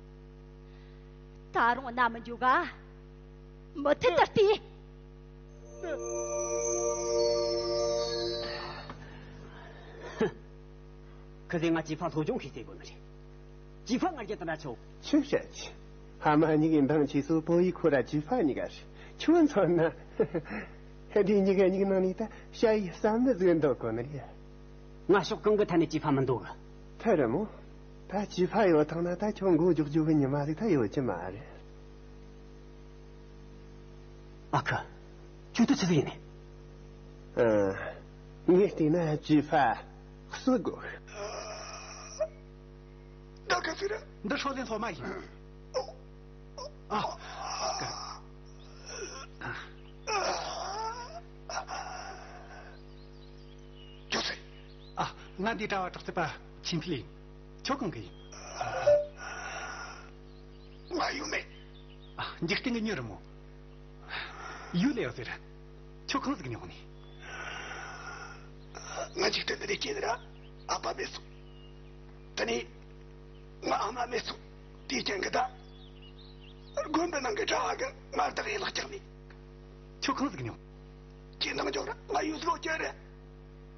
ད་རུང་ན་མི་འཇུག་ག། མུ་མཐུད་དུ་བལྟས། ཁི་ཟེ་ང་ཅི་ཕ་སློབ་སྦྱོང་ཤེས་ཟེར་གོ་ནི་རེད། ཅི་ཕ་ང་རྒྱལ་དང་འདྲ་ཆོ། ཆི་བཤད་ཀྱི། ཕ་མ་གཉིས་ཀྱི་འདང་ཆེ་སོ་པོ་ཡི་ཁོ་ར་ཅི་ཕ་གཉིས་ཀ་རེད། ཁྱོད་མཚོན་ན། ཧེ་དེ་གཉིས་ཀ་གཉིས་ནང་ནས་ད་ཤ་ཡི་བསམ་མི་ཟིག་འདོད་གོ་ནི་རེད། ང་ཕྱོགས་གང་གི་ཐད་ནས་ཅི་ཕ་མི་འདོད་གི། ཐ་རི་མོ། ད་ཅི་ཕ་ཡོད་ཐང་ན་ད་ཁྱོད་མགོ་རྒྱོག་རྒྱོག་གི་ཉི་མ་ཟིག་ད་ཡོད་ཀྱི་མ་རེད། ཨ་ཁུ། ཁྱོད་ད་ཆི་ཟིག་ཡིན་ནི། ཨ། ངས་བལྟས་ན་ཅི་ཕ་གསོད་དགོས། ད་ག་ཟེར། འདི་ཧྲོ་ལེན་སློབ་མ་ཡིན། ཨ། ཁྱོད་ཟེར། ཨ། ང་འདི་གྲྭ་བ་དྲག་རྩལ་པ་ཆིན་ཕི་ལི་ཡིན། ཁྱོད་གང་གི་ཡིན། ང་ཡུལ་མེད། ཨ། འཇིག་རྟེན་གྱི་མྱི་རེད་མོ། ཡུལ་ལས་ཡོད་ཟེར། ཁྱོད་གང་ཟིག་ནས་ཡོང་ནི། ང་འཇིག་རྟེན་འདི་ནས་སྐྱེས་ནི་ར་ཨ་ཕ་མེད་སོང་། དེ་ནས་ང་ཨ་མ་མེད་སོང་། དེའི་རྐྱེན་གྱིས་ད་དགོན་པའི་ནང་གི་གྲྭ་བ་གིས་ང་བདག་ཡིད་ལ་བཅག་ནས། ཁྱོད་གང་ཟིག་ནས་ཡོང་། ཁྱེད་འདང་རྒྱོབ་ར་ང་ཡུལ་ལོ་བཅར་རེད།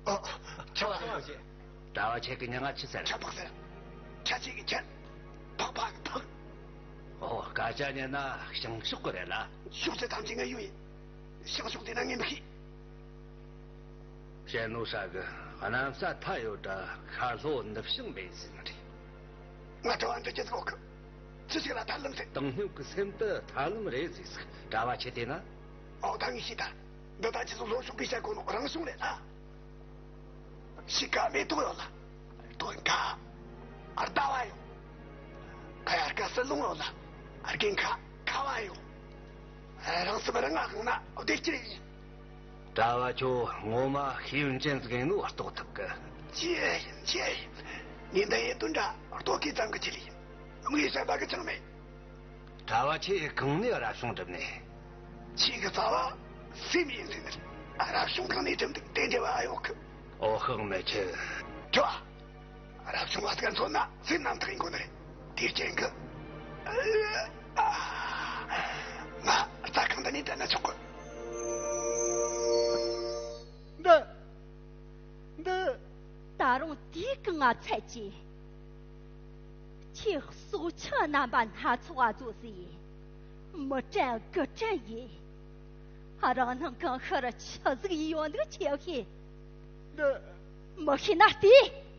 ཨ། ཁྱོད་ལ། གྲྭ་བ་ཁྱེད་ཀྱི་མྱིང་ང་ཆི་ཟེར། ཁྲ་ཕག་ཟེར། ཁྲ་ཆེ་གི་ཁྲ། ཕག་པ་གི་ཕག། ཨོ། སྐད་ཆ་ཉན་ན་བྱང་ཕྱོགས་གི་རེད་ལ། ཕྱོགས་ཚད་ཐམས་ཅད་ངའི་ཡུལ་ཡིན། བྱང་ཕྱོགས་དེ་ན་ངས་མི་ཤེས། བཤད་ནོ་ཧྲ་གི། གནམ་ས་མཐའ་ཡོད་དྲ་ཤར་ལྷོ་ནུབ་བྱང་མེད་ཟེར་ནི་རེད། ང་གྲྭ་བ་འདི་རྒྱུ་ཟིག་ཡོད་གི། ཅི་ཞིག་ལ་ཐར་ལམ་ཟེར། བཏང་སྙོམས་ཀྱི་སེམས་དེ་ཐར་ལམ་རེད་ཟེར་ཟིག། གྲྭ་བ་ཁྱེད་དེ་ན། ཨོ་ད་ངས་ཤེས་ད། འདི་ད་ཅི་སོང་ལྷོ་ཕྱོགས་པའི་ཤར་གོ་ནོ་རང་བྱུང་རེད་ལ། ཤི་ཀ་མེ་ཏོག་ཡོད་ལ། སྟོན་ཀ་ཨར་ཟླ་བ་ཡོད། ཨ་ཡར་ཀ་སྲིད་ལུང་ཡོད་ལ། དགུན་ཁ་ཁ་བ་ཡོད། རང་སེམས་རང་ང་ཧང་ན་བདེ་སྐྱིད་ཡིན། གྲྭ་བ་ཁྱོད་ངོ་མ་ཤེས་ཡོན་ཅན་ཟིག་ཡིན་ནོ་རྟོགས་ཐུབ་གི། ཅི་ཡིན་ཅི་ཡིན། ངས་འདི་ཡི་དོན་འདྲ་རྟོགས་གི་ཙམ་གི་ཆེད་ཡིན། ངས་བཤད་པ་གི་ཅང་མེད། གྲྭ་བ་ཁྱེད་གང་ནས་རབ་བྱུང་བསྒྲུབས་ནས། ཁྱེད་ཀྱི་རྩ་བ་སེམས་ཡིན་ཟེར་ནི་རེད། རབ་བྱུང་གང་ནས་བསྒྲུབས་འདུག་དེ་འདྲ་བ་ཡོད་གི། ཨོ་ཧང་མེ་ཆེ། ཁྱོད། རབ་བྱུང་བ་ཟིག་མཚོན་ན་སེམས་རྣམ་དག་ཡིན་དགོས་ནི་རེད། དེའི་རྐྱེན་གྱིས། ང་རྩྭ་ཁང་འདི་ནས་བྲལ་ན་ཆོག་གི། འདི། འདི། ད་རུང་དེའི་གི་ང་ཚད་ཀྱིས། ཁྱེད་སྲོག་ཆགས་རྣམ་པ་སྣ་ཚོགས་པ་ཚོ་ཟིག་ཡིན། མི་དྲན་དགུ་དྲན་ཡིན། རང་སྣང་གང་ཤར་ཆི་ཟིག་ཡིན་ཡོད་འདུག་ཁྱེད་ཤེས། འདི། མི་ཤེས་ན་ལྟོས།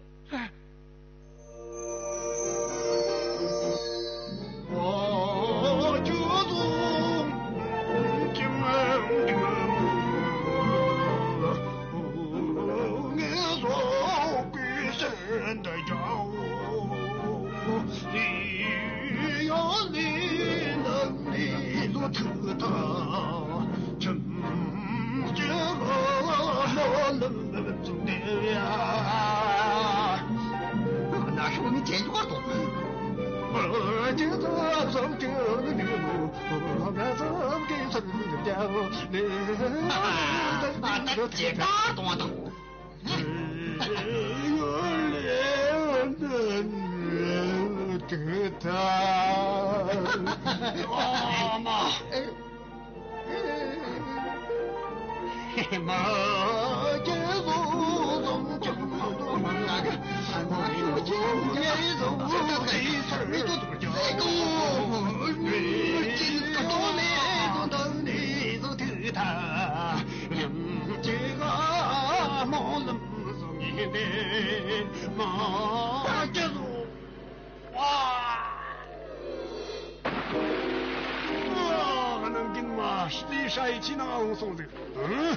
ཨ། ནམ་རྒྱུན་མ་ཤི་དེའི་ཧྲ་ཡི་ཆི་ནང་འོང་སོང་ཟིག། ཨ།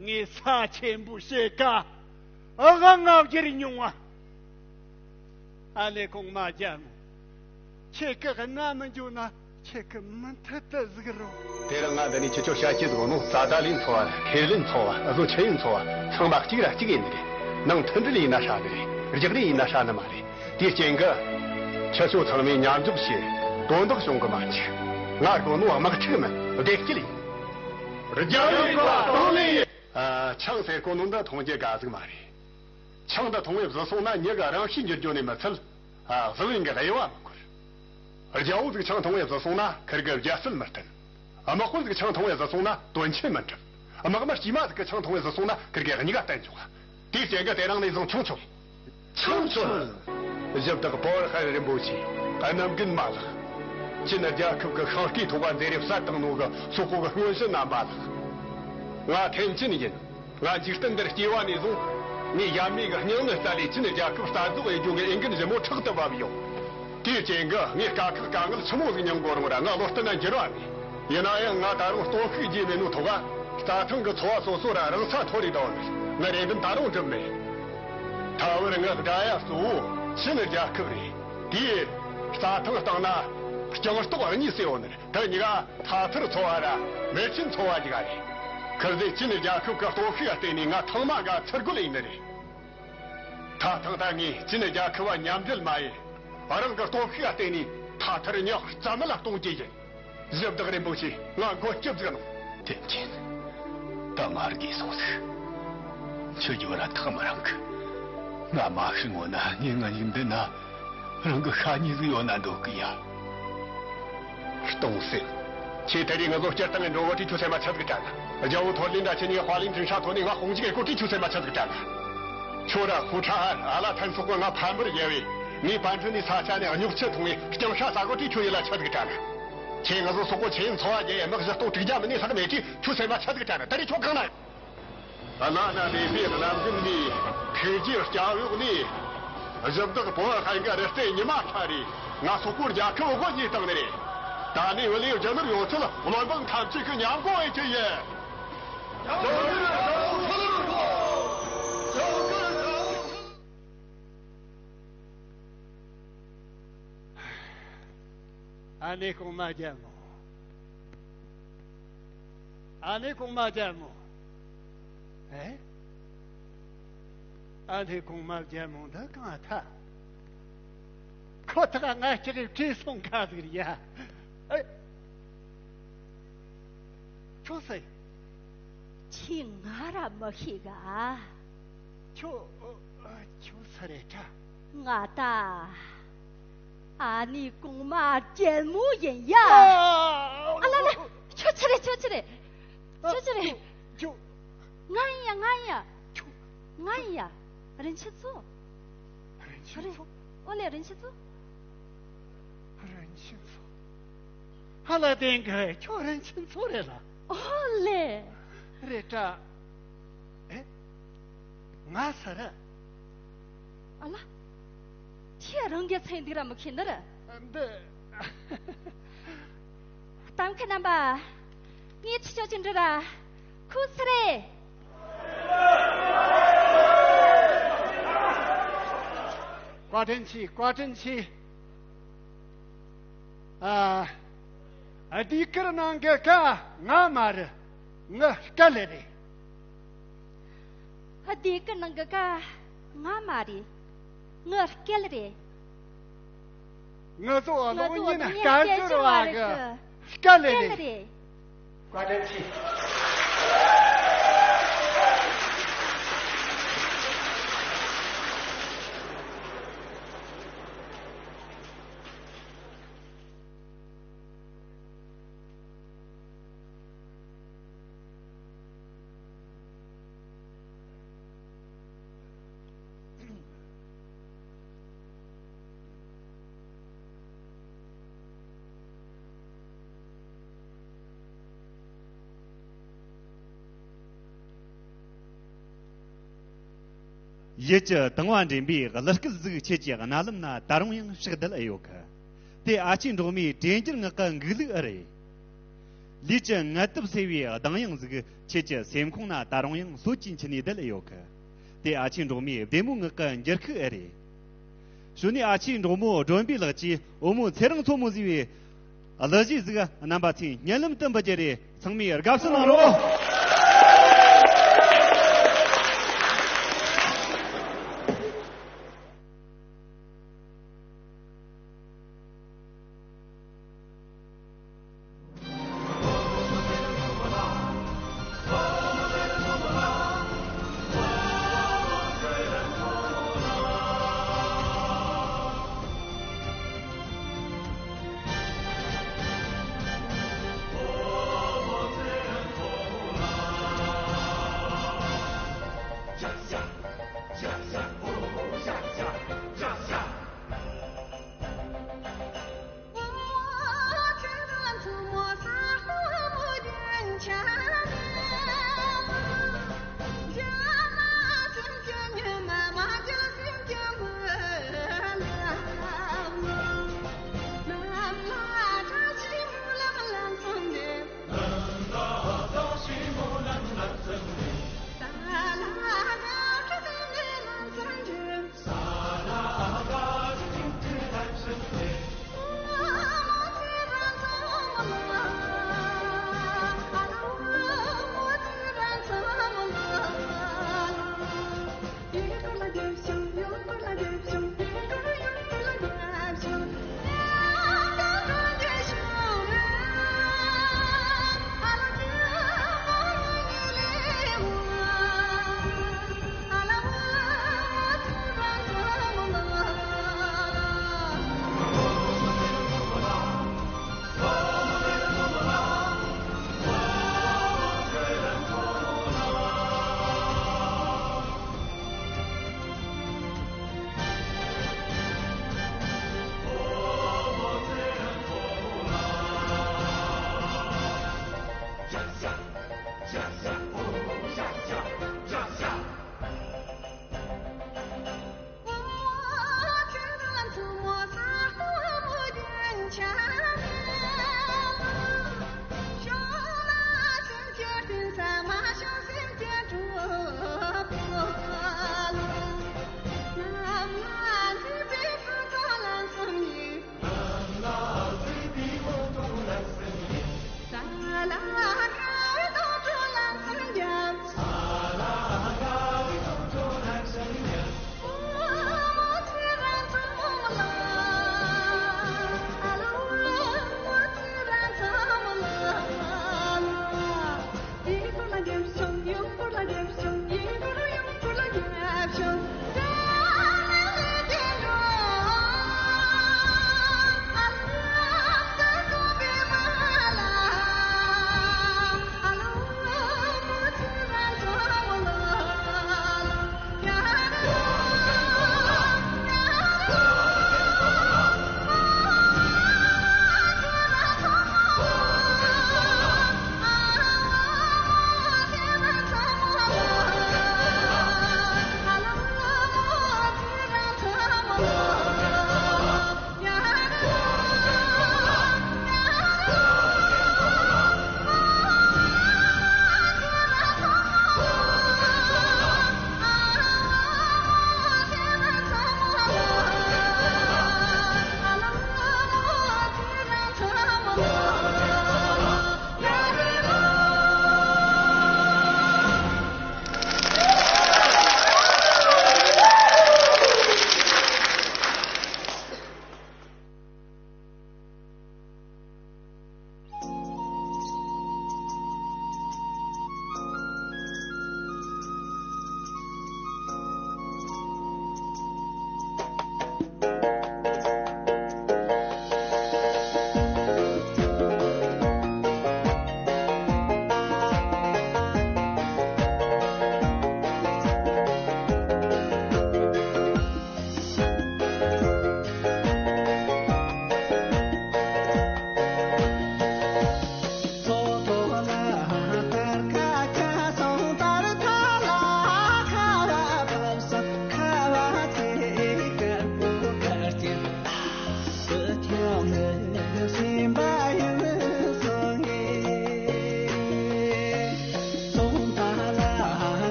ངས་ས་ཆེན་པོ་ཞིག་ག་ཨ་ང་ང་བསྒྱུར་མྱོང་བ། ཨ་ནེ་གོང་མ་རྒྱལ་མོ། ཁྱེད་ཀྱི་གནའ་མི་འཇོག་ན་ཁྱེད་ཀྱི་མི་མཐུ་དུ་གཟིགས་རོགས། དེ་རིང་ང་འདི་ནས་ཁྱེད་ཆོ་བཤད་ཀྱི་འདུག་ནོ། ཙ་ད་ལིན་ཚོ་བ། ཁེ་ལིན་ཚོ་བ། བཟོ་ཆེ་ཡིན་ཚོ་བ། ཚང་མ་གཅིག་ར་གཅིག་ཡིན་ནི་རེད། ནང་མཐུན་སྒྲིལ་ཡིན་ན་ཧྲ་ནི་རེད། རྒྱག་རེས་ཡིན་ན་ཧྲ་ནི་མ་རེད། དེའི་རྐྱེན་གྱིས། ཁྱེད་ཆོ་ཚང་མས་མཉམ་འཇོག་བྱས། དོན་དག་བྱུང་གི་མ་འཇུག་ང་དགོས་ནོ་དམག་འཁྲུག་མིན། བདེ་སྐྱིད་ཡིན། རྒྱལ་བའི་བཀའ་དང་ལེན་ཡིན། ཨ། ཆང་ཟེར་གོ་ནོ་འདི་འཐུང་རྒྱུ་དགའ་ཟིག་མ་རེད། ཆང་འདི་འཐུང་བས་བཟི་སོང་ན་མྱི་གི་རང་གཤིས་འགྱུར་རྒྱུ་ནས་མི་ཚད། ཨ། བཟི་བའི་གི་དབྱེ་བ་མི་འཁོར། རྒྱལ་པོ་ཟིག་ཆང་འཐུང་བས་བཟི་སོང་ན་ཁིར་གི་རྒྱལ་སྲིད་མི་བརྟན། དམག་དཔོན་ཟིག་ཆང་འཐུང་བས་བཟི་སོང་ན་དོན་ཆེན་མི་འགྲུབ། དམག་མི་དཀྱུས་མ་ཟིག་གིས་ཆང་འཐུང་བས་བཟི་སོང་ན་ཁིར་གི་གཉིས་ཀ་བརྟན་འཇོག་དེའི་རྐྱེན་གྱིས་དེ་རིང་ནས་བཟུང་ཆང་མཆོད། ཆང་མཆོད། གཞི་བདག་པོ་ཧན་རིན་པོ་ཆེ། གནམ་རྒན་མ་ལགས། ཅིན་རྒྱལ་ཁབ་ཀྱི་ཤིང་རྟའི་ཐོག་ག་མཛད་རེ་གསར་བཏང་ནོ་གི་སོག་པོ་གི་སྔོན་བྱོན་རྣམ་པ་ལགས། ང་ཐེན་ཅིན་ཡིན། ང་འཇིག་རྟེན་འདིར་སྐྱེས་པ་ནས་བཟུང་། ངའི་ཡབ་མེས་ཀྱི་སྙིང་ནད་བསལ་ལས་ཅིན་རྒྱལ་ཁབ་གསར་རྫོགས་ཡེ་རྒྱུ་གི་འོས་འགན་ཞིབ་མོ་ཕྲག་ཏུ་བབས་ཡོད། དེའི་རྐྱེན་གྱིས་ངས་དཀའ་ཁག་དཀའ་ངལ་ཆི་མོ་ཟིག་མྱངས་དགོས་རུང་ར་ང་བློ་གཏད་ན་འགྱུར་བ་མེད། ཡིན་ན་ཡང་ང་ད་རུང་སྟོབས་ཤུགས་རྒྱས་མེད་ནོ་ཐོག་ག་རྩྭ་ཐང་གི་ཚོ་བ་སོ་སོ་ར་རང་ས་མཐོ་རེ་བཏང་ནས་ངའི་རེ་འདུན་ད་རུང་འགྲུབ་མེད། ད་བར་ངའི་དགྲ་ཡ་གཙོ་བོ་ཅིན་རྒྱལ་ཁབ་རེད། དེའི་རྩྭ་ཐང་སྟེང་ན་རྐྱང་སྟོག་གཉིས་སུ་ཡོད་ནི་རེད། དེ་གཉིས་ཀ་ཐ་ཐར་ཚོ་བ་ར་མེ་ཆེན་ཚོ་བ་གཉིས་ཀ་རེད། ཁིར་ཟོས་ཅིན་རྒྱལ་ཁབ་ཀྱི་སྟོབས་ཤུགས་ལ་བརྟེན་ནས་ང་ཐེངས་མ་འགའ་ཚུར་རྒོལ་ཡིན་ནི་རེད། ད་ཐེངས་ད་ངས་ཅིན་རྒྱལ་ཁབ་བ་མཉམ་འབྲེལ་མ་ཡེ། རང་གི་སྟོབས་ཤུགས་ལ་བརྟེན་ནས་ཐ་ཐར་ཉག་རྩ་མེད་ལ་གཏོང་རྒྱུ་ཡིན། གཞི་བདག་རིན་པོ་ཆེ། ང་མགོ་སྐྱབས་ཟིག་ནོ། ཐེན་ཅིན། ད་མར་གིས་སོང་ཟིག་ཁྱོད་ཀྱི་བར་ཐག་མི་རིང་གི། ང་མ་ཤི་སྔོན་ན་ངས་ང་ཡིན་འདི་ན། རང་གི་ཤ་ཉེ་ཟིག་ཡོད་ན་འདོད་གི་ཡ། སྟོང་སེམས། ཁྱེད་ད་རེས་ང་ཚོ་སྤྱིར་བཏང་གི་འགྲོ་བོ་ཁྲིད་ཆུ་སེམས་མ་ཆ་ཟིག་དྲན་ན། རྒྱལ་བོ་ཐོར་ལིན་དྲ་ཁྱེད་གཉིས་དཔའ་ལིང་དྲིན་ཧྲ་ཐོ་ནས་ང་དཔུང་འཇུག་གི་སྐོར་ཁྲིད་ཆུ་སེམས་མ་ཆ་ཟིག་དྲན་ན། ཁྱོད་ར་ཧུ་ཁྲ་ཨ་ལ་ཐན་སོག་གི་ང་ཕམ་པར་རྒྱལ་བས་ངའི་པན་ཁྲི་ནས་ས་ཆ་ནས་རྙོག་ཆུ་འཐུང་བའི་རྐྱང་ཤ་ཟ་གོ་ཁྲིད་ཆུ་ཡིད་ལ་ཆ་ཟིག་དྲན་ན། ཁྱེད་ང་ཚོ་སོག་པོ་ཆེ་ཚོ་བ་རྒྱལ་དམག་བཞི་སྟོང་དྲུག་བརྒྱ་མིན་ནས་ལྷག་མེད་ཀི་ཆུ་སེམས་མ་ཆ་ཟིག་དྲན་ན། ད་རེས་ཁྱོད་གང་ན་ཡོད། བླ་ན་མེད་པའི་གནམ་རྒན་ནས་ཐུགས་རྗེའི་སྐྱབས་འོག་ནས་གཞི་བདག་པོ་ཧན་གྱི་རི་རྩེ་ཉི་མ་ཤར་རེ་ང་སོག་པོར་རྒྱལ་ཁབ་དབུ་བརྙེས་བཏང་ནི་རེད། ད་ནས་བུ་ལས་རྒྱུ་ནོར་ཡོད་ཚད་བློན་འབངས་ཐམས་ཅད་ཀྱི་མཉམ་གོ་ཨེ་ཁྱེད་ཡིན། ཨ་ནེ་གོང་མ་རྒྱལ་མོ། ཨ་ནེ་གོང་མ་རྒྱལ་མོ། ཨེ། ཨ་ནེ་གོང་མ་རྒྱལ་མོ་འདི་གང་ཐལ། ཁོ་ཐག་ང་ཅག་གི་བྲོས་སོང་ཁ་ཟིག་རེད་ཡ། ཨེ། ཁྱོད་སུ་ཡིན། ཁྱེད་ང་ར་མི་ཤེས་ག་ཁྱོད། ཁྱོད་སུ་རེད་དྲ། ང་ད། ཨ་ནེ་གོང་མ་རྒྱལ་མོ་ཡིན་ཡ། ཨ། ཨ་ལ་ལ། ཁྱོད་ཆི་རེད། ཁྱོད་ཆི་རེད། ཁྱོད་ཆི་རེད། ཁྱོད། ང་ཡིན་ཡ། ང་ཡིན་ཡ། ཁྱོད། ང་ཡིན་ཡ། རིན་ཆེན་མཚོ། རིན་ཆེན་མཚོ། ཨོ་ལེ། རིན་ཆེན་མཚོ། རིན་ཆེན་མཚོ། ཧ་ལ་བདེན་གི། ཁྱོད་རིན་ཆེན་མཚོ་རེད་ལ། ཨོ་ལེ། རེད་དྲ། ཨེ། ང་སུ་རེད། ཨ་ལ། ཁྱེད་རང་གི་མཚན་འདི་ར་མི་ཁྱེད་འདི་ར། འདི། གཏམ་མཁན་རྣམ་པ། ངས་ཁྱེད་ཆོ་ཅི་འདྲི་ར། ཁོ་སུ་རེད། བཀའ་དྲིན་ཆེ། བཀའ་དྲིན་ཆེ། ཨ། ཟློས་གར་ནང་གི་ཀ་ང་མ་རེད། ངའི་སྐད་ལས་རེད། ཟློས་གར་ནང་གི་ཀ་ང་མ་རེད། ངའི་སྐད་རེད། ང་ཚོ་གློག་བརྙན་སྐད་སྒྱུར་བ་གི་སྐད་ལས་རེད། བཀའ་དྲིན་ཆེ། ཡིད་ཀྱི་དང་བ་འདྲེན་པའི་གླུ་སྐད་ཟིག་ཁྱེད་ཀྱི་རྣ་ལམ་ན་ད་རུང་ཡང་ཕྱག་བརྡལ་ཨེ་ཡོད་གི། དེ་ཨ་ཅེ་འབྲོག་མིའི་དྲན་འགྱུར་ངག་གི་འགུག་ལུགས་ཨེ་རེད། ལུས་ཀྱི་ངལ་དུབ་སེལ་བའི་གདངས་དབྱངས་ཟིག་ཁྱེད་ཀྱི་སེམས་ཁོང་ན་ད་རུང་ཡང་སྲོད་ཀྱི་འཆི་ནས་བསྡད་ཡོད་གི། དེ་ཨ་ཆེ་འབྲོག་མོའི་བདེ་མོའི་ངག་གི་འགྱུར་ཁུག་ཨེ་རེད། གཞུག་ནས་ཨ་ཆེ་འབྲོག་མོ་སྒྲོན་པའི་ལགས་ཀྱིས་བུ་མོ་ཚེ་རིང་མཚོ་མོ་ཟེར་བའི་གླུ་གཞས་ཟིག་རྣམ་པ་ཚོའི་སྙན་ལམ་དུ་འབུལ་རྒྱུ་རེད། ཚང་མས་དགའ་བསུ་གནང་རོགས།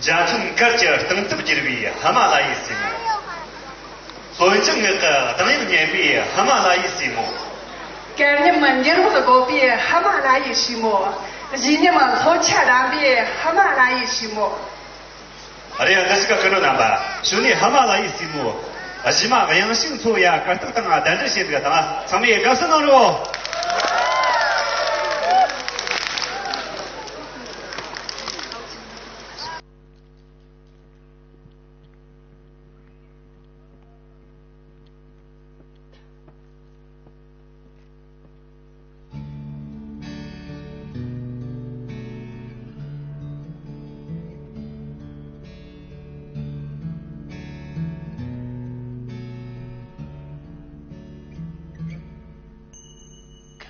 འཇའ་ཚོན་གར་གྱི་སྟེང་ཐུབ་བསྒྱུར་བའི་ཧི་མ་ལ་ཡའི་སྲས་མོ། སོན་ཆུ་ངག་གི་གདངས་དབྱངས་སྙན་པའི་ཧི་མ་ལ་ཡའི་སྲས་མོ། སྐལ་མཉམ་འགྱུར་བག་རྒོད་པའི་ཧི་མ་ལ་ཡའི་སྲས་མོ། གཞི་ཉམས་ལྷོ་ཆ་རམ་པའི་ཧི་མ་ལ་ཡའི་སྲས་མོ། རེད། འདི་ཞིག་གི་སྐུ་མགྲོན་རྣམ་པ། གཞུག་ནས་ཧི་མ་ལ་ཡའི་སྲས་མོ། གཞི་མ་གཡང་ཤིང་མཚོ་ཡ་གར་སྟེགས་སྟེང་གདན་འདྲེན་བྱེད་འདུག་དང་། ཚང་མས་དགའ་བསུ་གནང་རོགས། ཁ་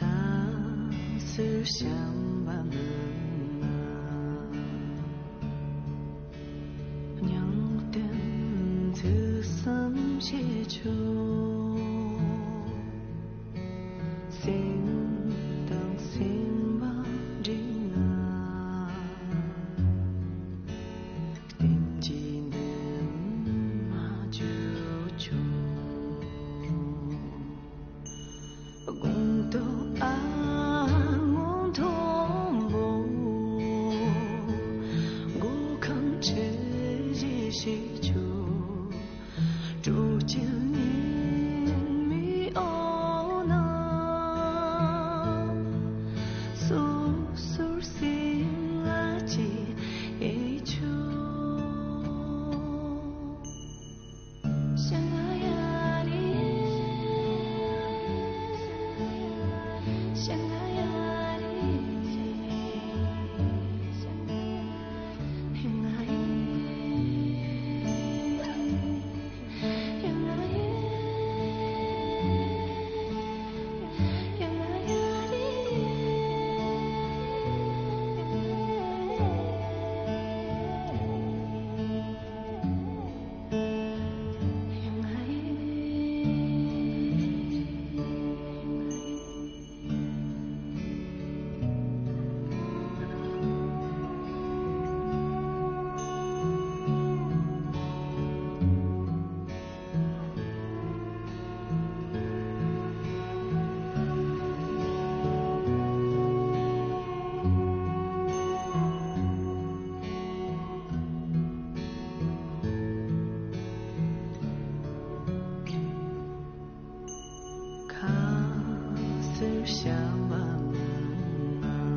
སེར་བྱམས་པ་མི་མ། མྱང་བསྟན་ཚུལ་བསམ་ཤེས་ཆོས། སེམས་དང་སེམས་པ་འདྲེས་ན། བསྟན་བཅོས་འདི་མ་བཅོས་ཆོག། དགོངས་རྟོགས་ཨ་སྔོན་མཐོན་པོ། མགོ་ཁང་ཁྲི་བཞི་ཞིག་ཆོག། སྤྲོ་སྐྱིད་ཉི་མའི་འོག་ན། སོ་སོར་སེམས་ལ་སྐྱེ་ཆོག། ཁ་སེར་བྱམས་པ་མི་མ།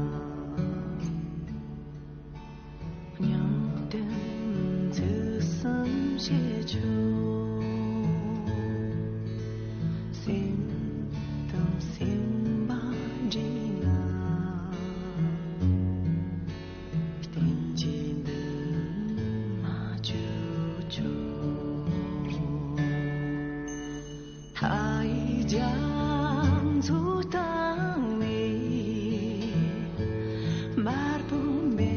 མྱང་བསྟན་ཚུལ་བསམ་ཤེས་ཆོས། སེམས་དང་སེམས་པ་འདྲེས་ན། བསྟན་བཅོས་འདི་མ་བཅོས་ཆོག། མཐའ་ཡས་རྒྱ་མཚོ་དང་ནི། དམར་པོ་མེ་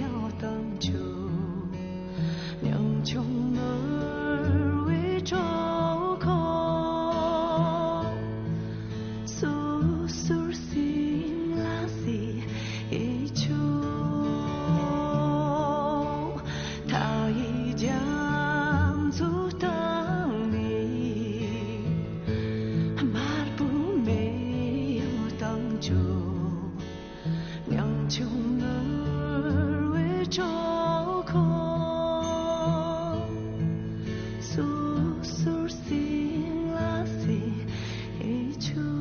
ཡང་དྭངས་ཆོས། ཉམ་ཆུང་ནོར་བུའི་གྲོགས་ཁོ། སོ་སོར་སེམས་ལ་སྲེད་ཆོག། མཐའ་ཡས་རྒྱ་མཚོ་དང་ནི། དམར་པོ་མེ་ཡང་དྭངས་ཆོས། ཉམ་ཆུང་ནོར་བུའི་གྲོགས་ཁོ། སོ་སོར་སེམས་ལ་སྲེད་ཆོག།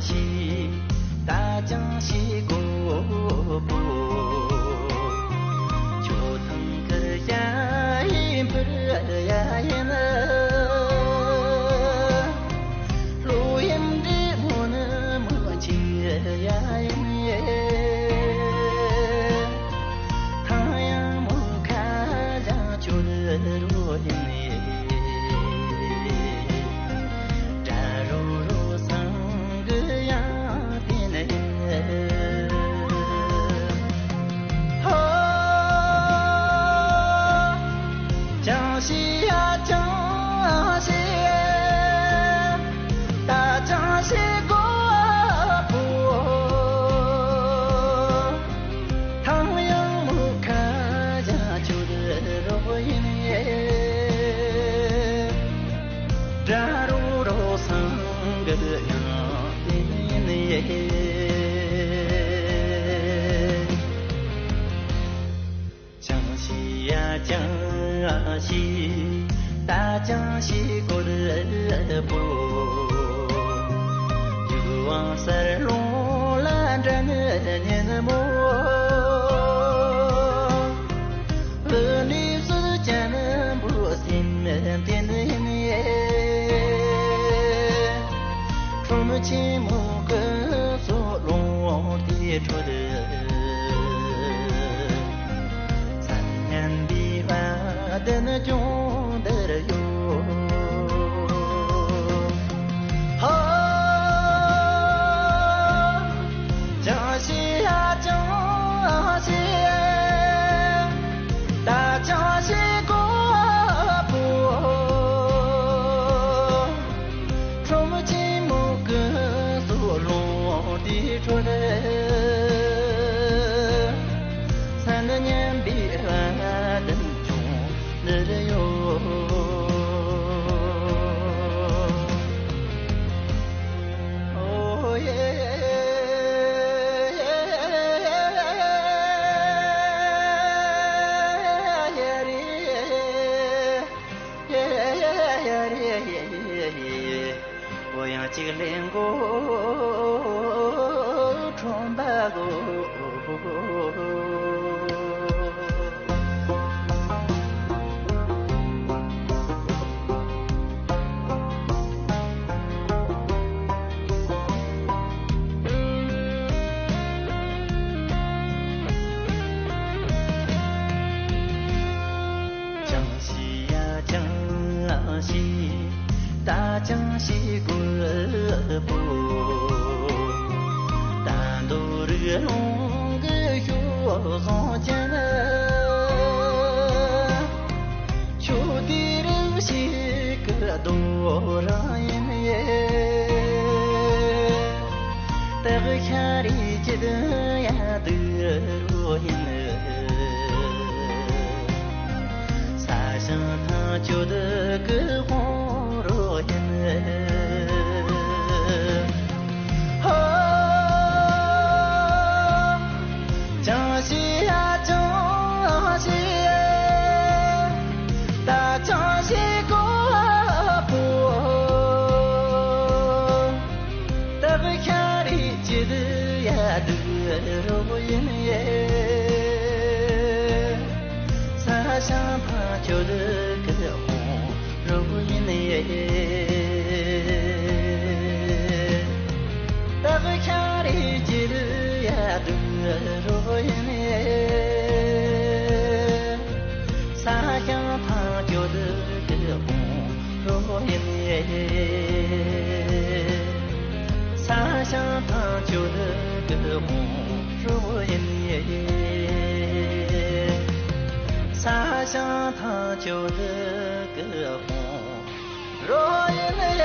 ཞིག་ད་ཅང་ཞིག་དགོས་པོ། ཁྱོད་ཐང་ཁར་ཡ་ཡིན་ཕུར་ཡ་ཡིན། ལོ་ཡིན་འདྲེ་མོ་ནི་མོ་ཆིང་ཡ་ཡིན། ཐང་ཡང་མོ་ཁ་ཡང་ཁྱོད་རོ་ཡིན། དྲ་རུ་རུ་སང་གི་ཡང་དེ་ནི་ཧོ། ཅང་ཤི་ཡ་ཅང་ཤི། ད་ཅང་ཤི་གོ་བོ། ཐང་ཡང་མུ་ཁ་ཡ་ཆུ་རོ་ཡིན། དྲ་རུ་རོ་སང་གི་ཡང་ཡིན། ཅང་ཤི་ཡ་ཅང་ཤི། ད་ཅང་ཤི་གོ་རི་པོ། རྒྱུ་བང་སར་ལོང་ལ་འདྲ་ངི་ཉིན་མོ། བུ་ནི་སུ་ཅན་བུ་སེམས་བརྟན་ཡིན། ཁྲོམ་ཆེན་མོ་གི་སོ་ལོང་དེ་ཁྲོད། སྙན་པའི་བ་དན་ཅུང་འདིར་ཡོད། ཧ། ཅང་ཤི་ཡ་ཅང་ཤི། ད་ཅང་ཤི་གོ་བོ། ཁྲོམ་ཆེན་མོ་གི་སོ་ལོང་དེ་ཁྲོད། སྙན་པའི་བ་དན་ཅུང་འདིར་ཡོད། ཨོ་ཡེ། ཡ་རེ། ཡ་ཡ་ཡ་རེ་ཡ་ཡ་ཡ་ཡ། ཨོ་ཡང་གཅིག་ལེན་གོ། ཁྲོམ་པ་གོ། ཅང་ཤི་ཡ་ཅང་ཤི། ད་ཅང་ཤི་དགོས་པོ། ད་འདོ་རིགས་ལུང་གི་ཤོག་བཟང་ཅན། ཆུ་དེ་རུ་ཞིག་གི་རྡོ་རང་ཡིན། སྟག་ཤ་རི་ཅི་དུ་ཡ་དུ་རུ་ཡིན། ས་ཞིང་ཐང་ཆུ་དུ་གི་ཧོང་རུ་ཡིན། ཧོ། ཅང་ཤི་ཡ་ཅང་ཤི། ད་ཅང་ཤི་གོ་བོ། སྟག་ཤ་རི་ཅི་དུ་ཡ་དུ་རུ་ཡིན། ས་ཞིང་ཐང་ཆུ་དུ་གི་ཧོང་རུ་ཡིན། སྟག་ཤ་རི་ཅི་རུ་ཡ་དུ་རུ་ཡིན། ས་ཞིང་ཐང་ཆུ་དུ་གི་ཧོང་རུ་ཡིན། ས་ཞིང་ཐང་ཆུ་དུ་གི་ཧོང་རུ་ཡིན། ས་ཞིང་ཐང་ཆུ་དུ་གི་ཧོང་རོ་ཡིན་ཡ།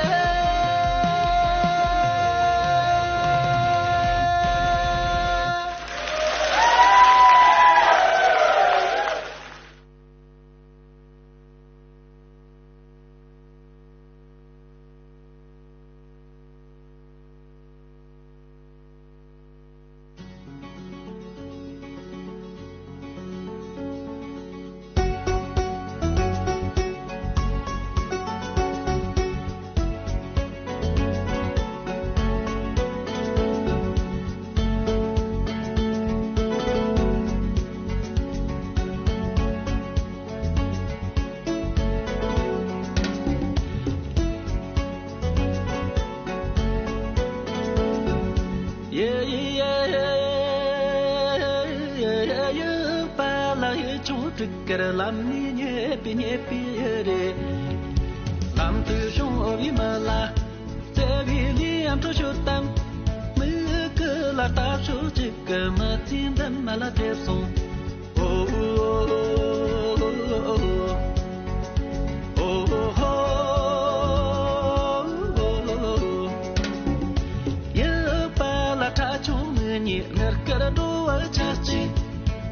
སྤྲུལ་སྐར་ལམ་ནས་ཉེས་པའི་ཉེས་པའི་རེད། ལམ་དུ་བྱུང་བའི་མི་ལ་བརྩེ་བའི་ལན་འཕྲོ་ཤོད་དང་། མི་གི་ལ་ལྟ་ཕྱོགས་གཅིག་གི་མི་ཚེ་འདི་མ་ལ་འདས་སོང་། ཨོ་ཧོ། ཡུལ་པ་ལ་ཁྲ་ཆུང་མི་ཉིད་ནར་སྐར་འགྲོ་བ་ཆགས་ཀྱི།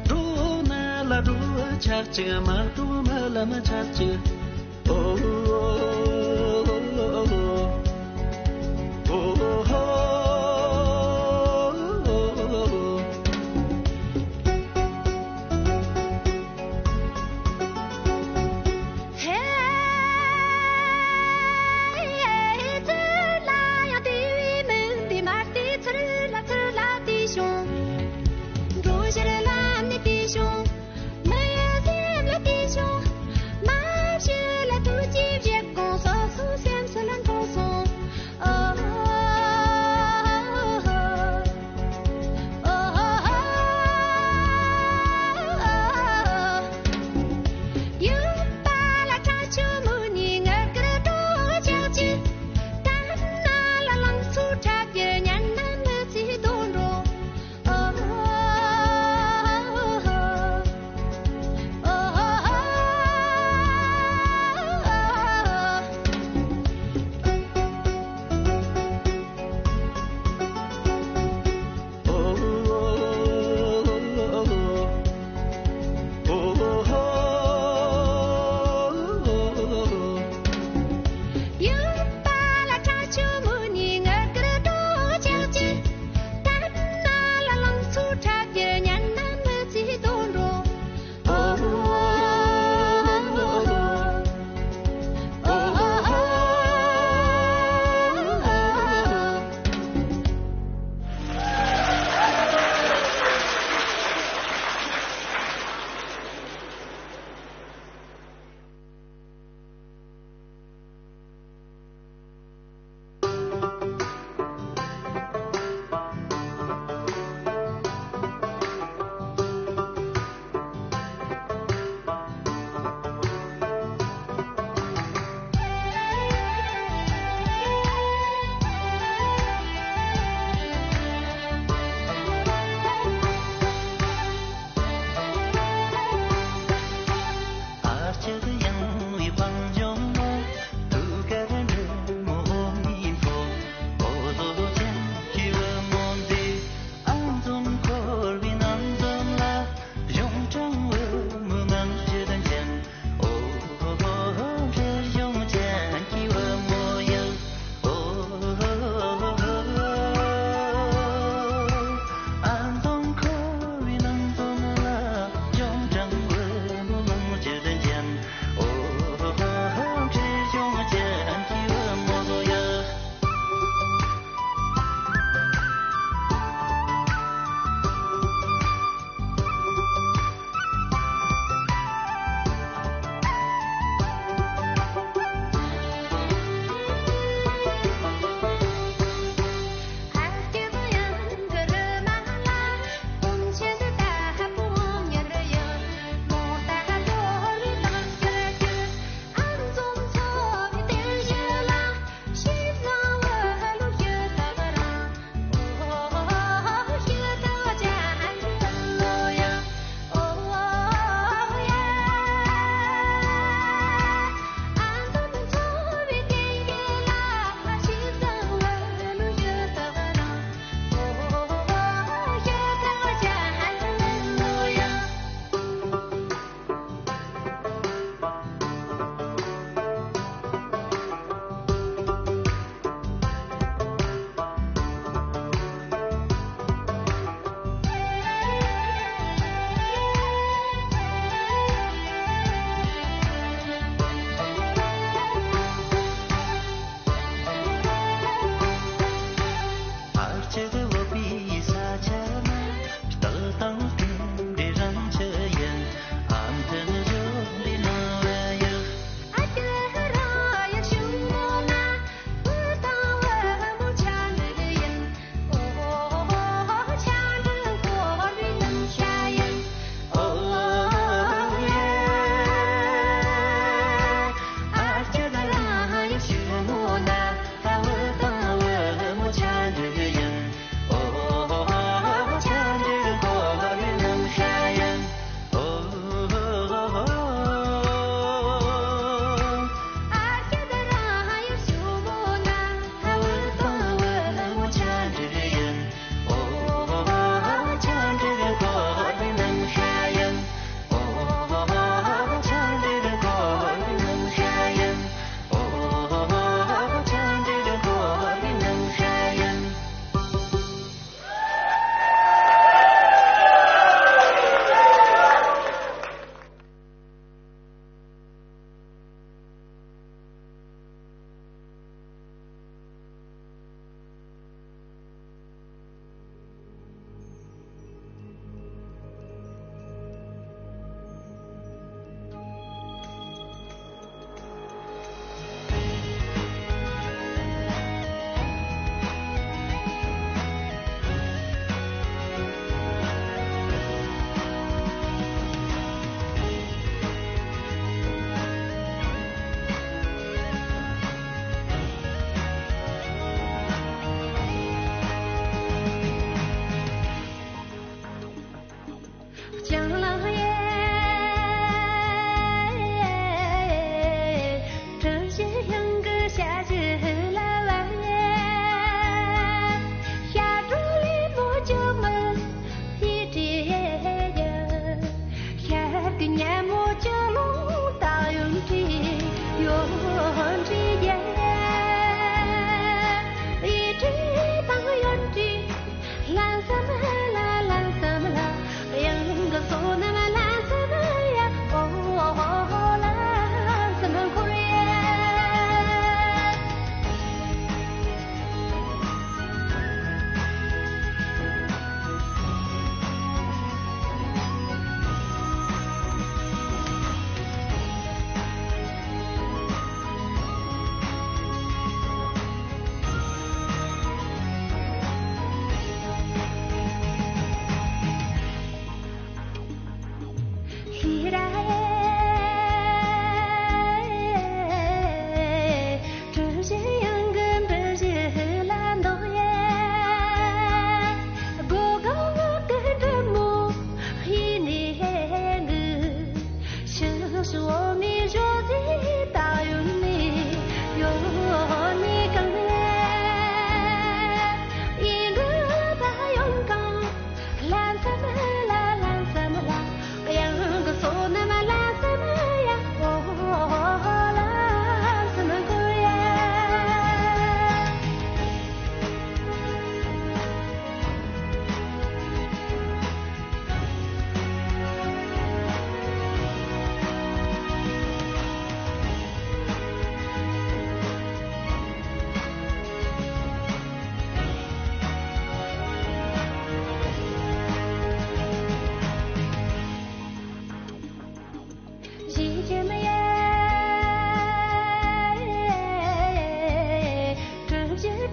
འགྲོ་ན་ལ་འགྲོ་བ་ཆགས་ཀྱི། མ་འགྲོ་མི་ལ་མི་ཆགས་ཀྱི། ཨོ་ཧོ། ཨོ་ཧོ།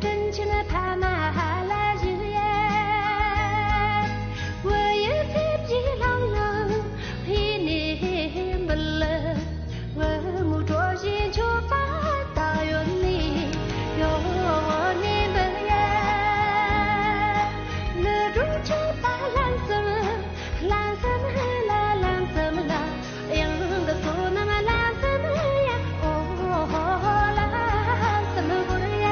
དྲིན་ཆེན་ཕ་མ་ལ་ཞུ་ཡ། བུ་ཡི་ཚེ་བཞི་ལྷང་ལྷང་ཕི་ནས་འབུལ། བུ་མོ་གྲོ་བཞིན་མཆོད་པ་དག་ཡོད་ནས་ཡོང་ནས་འབུལ་ཡ། ལུས་སྒྲོལ་མཆོད་པ་ལན་གསུམ། ལན་གསུམ་ལ་ལན་གསུམ་ལ། དབྱངས་ཀྱི་བསོད་ནམས་ལན་གསུམ་ཡ། ཨོ་ཧོ་ཧོ་ལན་གསུམ་འབུལ་ཡ།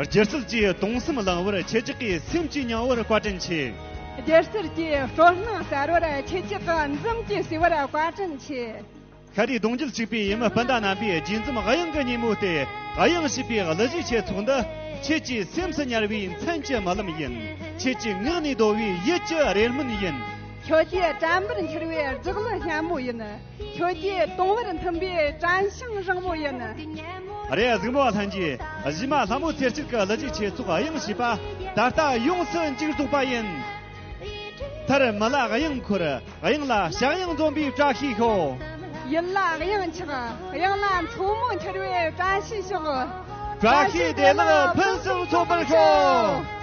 སྒྱུ་རྩལ་གྱིས་དུང་སེམས་བརླིང་བར། ཁྱེད་ཅག་གི་སེམས་ཀྱིས་མྱོང་བར་བཀའ་དྲིན་ཆེ། སྒྱུ་རྩལ་གྱིས་སྤྲོ་སྣང་གསར་བར། ཁྱེད་ཅག་གི་འཛུམ་གྱིས་བསུ་བར་བཀའ་དྲིན་ཆེ། ཤ་རུས་གདུང་རྒྱུད་གཅིག་པའི་ཡུལ་མི་སྤུན་ཟླ་རྣམ་པའི་རྗེས་འཛོམས་དབྱངས་ཀྱི་ཉིན་མོ་སྟེ། དབྱངས་ཞེས་པའི་གླུ་གཞས་ཆེད་ཚོགས་འདི། ཁྱེད་ཀྱི་སེམས་སུ་ཉར་བའི་མཚན་གྱི་རྨི་ལམ་ཡིན། ཁྱེད་ཀྱི་ངག་ནས་བརྡོལ་བའི་ཡིད་ཀྱི་རེ་སྨོན་ཡིན། ཁྱོད་ཀྱི་དྲན་པར་འཁྱིལ་བའི་སྒྲིག་གླུ་སྙན་མོ་ཡིན། ཁྱོད་ཀྱི་དུང་བར་འཐིམ་པའི་དྲན་ཤིང་རིང་མོ་ཡིན། རེད། གཟིགས་མོ་བ་ལྷན་རྒྱས། གཞས་མ་ལྷ་མོ་ཚེ་སྐྱིད་ཀྱི་གླུ་གཞས་ཆེད་ཚོགས་དབྱངས་ཞེས་པ་ད་ལྟ་ཡོངས་སུ་མཇུག་རྫོགས་པ་ཡིན། མཐར་མི་ལ་དབྱངས་འཁོར། དབྱངས་ལ་ཞག་དབྱངས་འཛོམས་པའི་བཀྲ་ཤིས་ཤོག་ཡིད་ལ་དབྱངས་ཆགས། དབྱངས་ལ་མཚོ་མོ་འཁྱིལ་བའི་བཀྲ་ཤིས་ཤོག་བཀྲ་ཤིས་བདེ་ལེགས་ཕུན་སུམ་ཚོགས་པར་ཤོག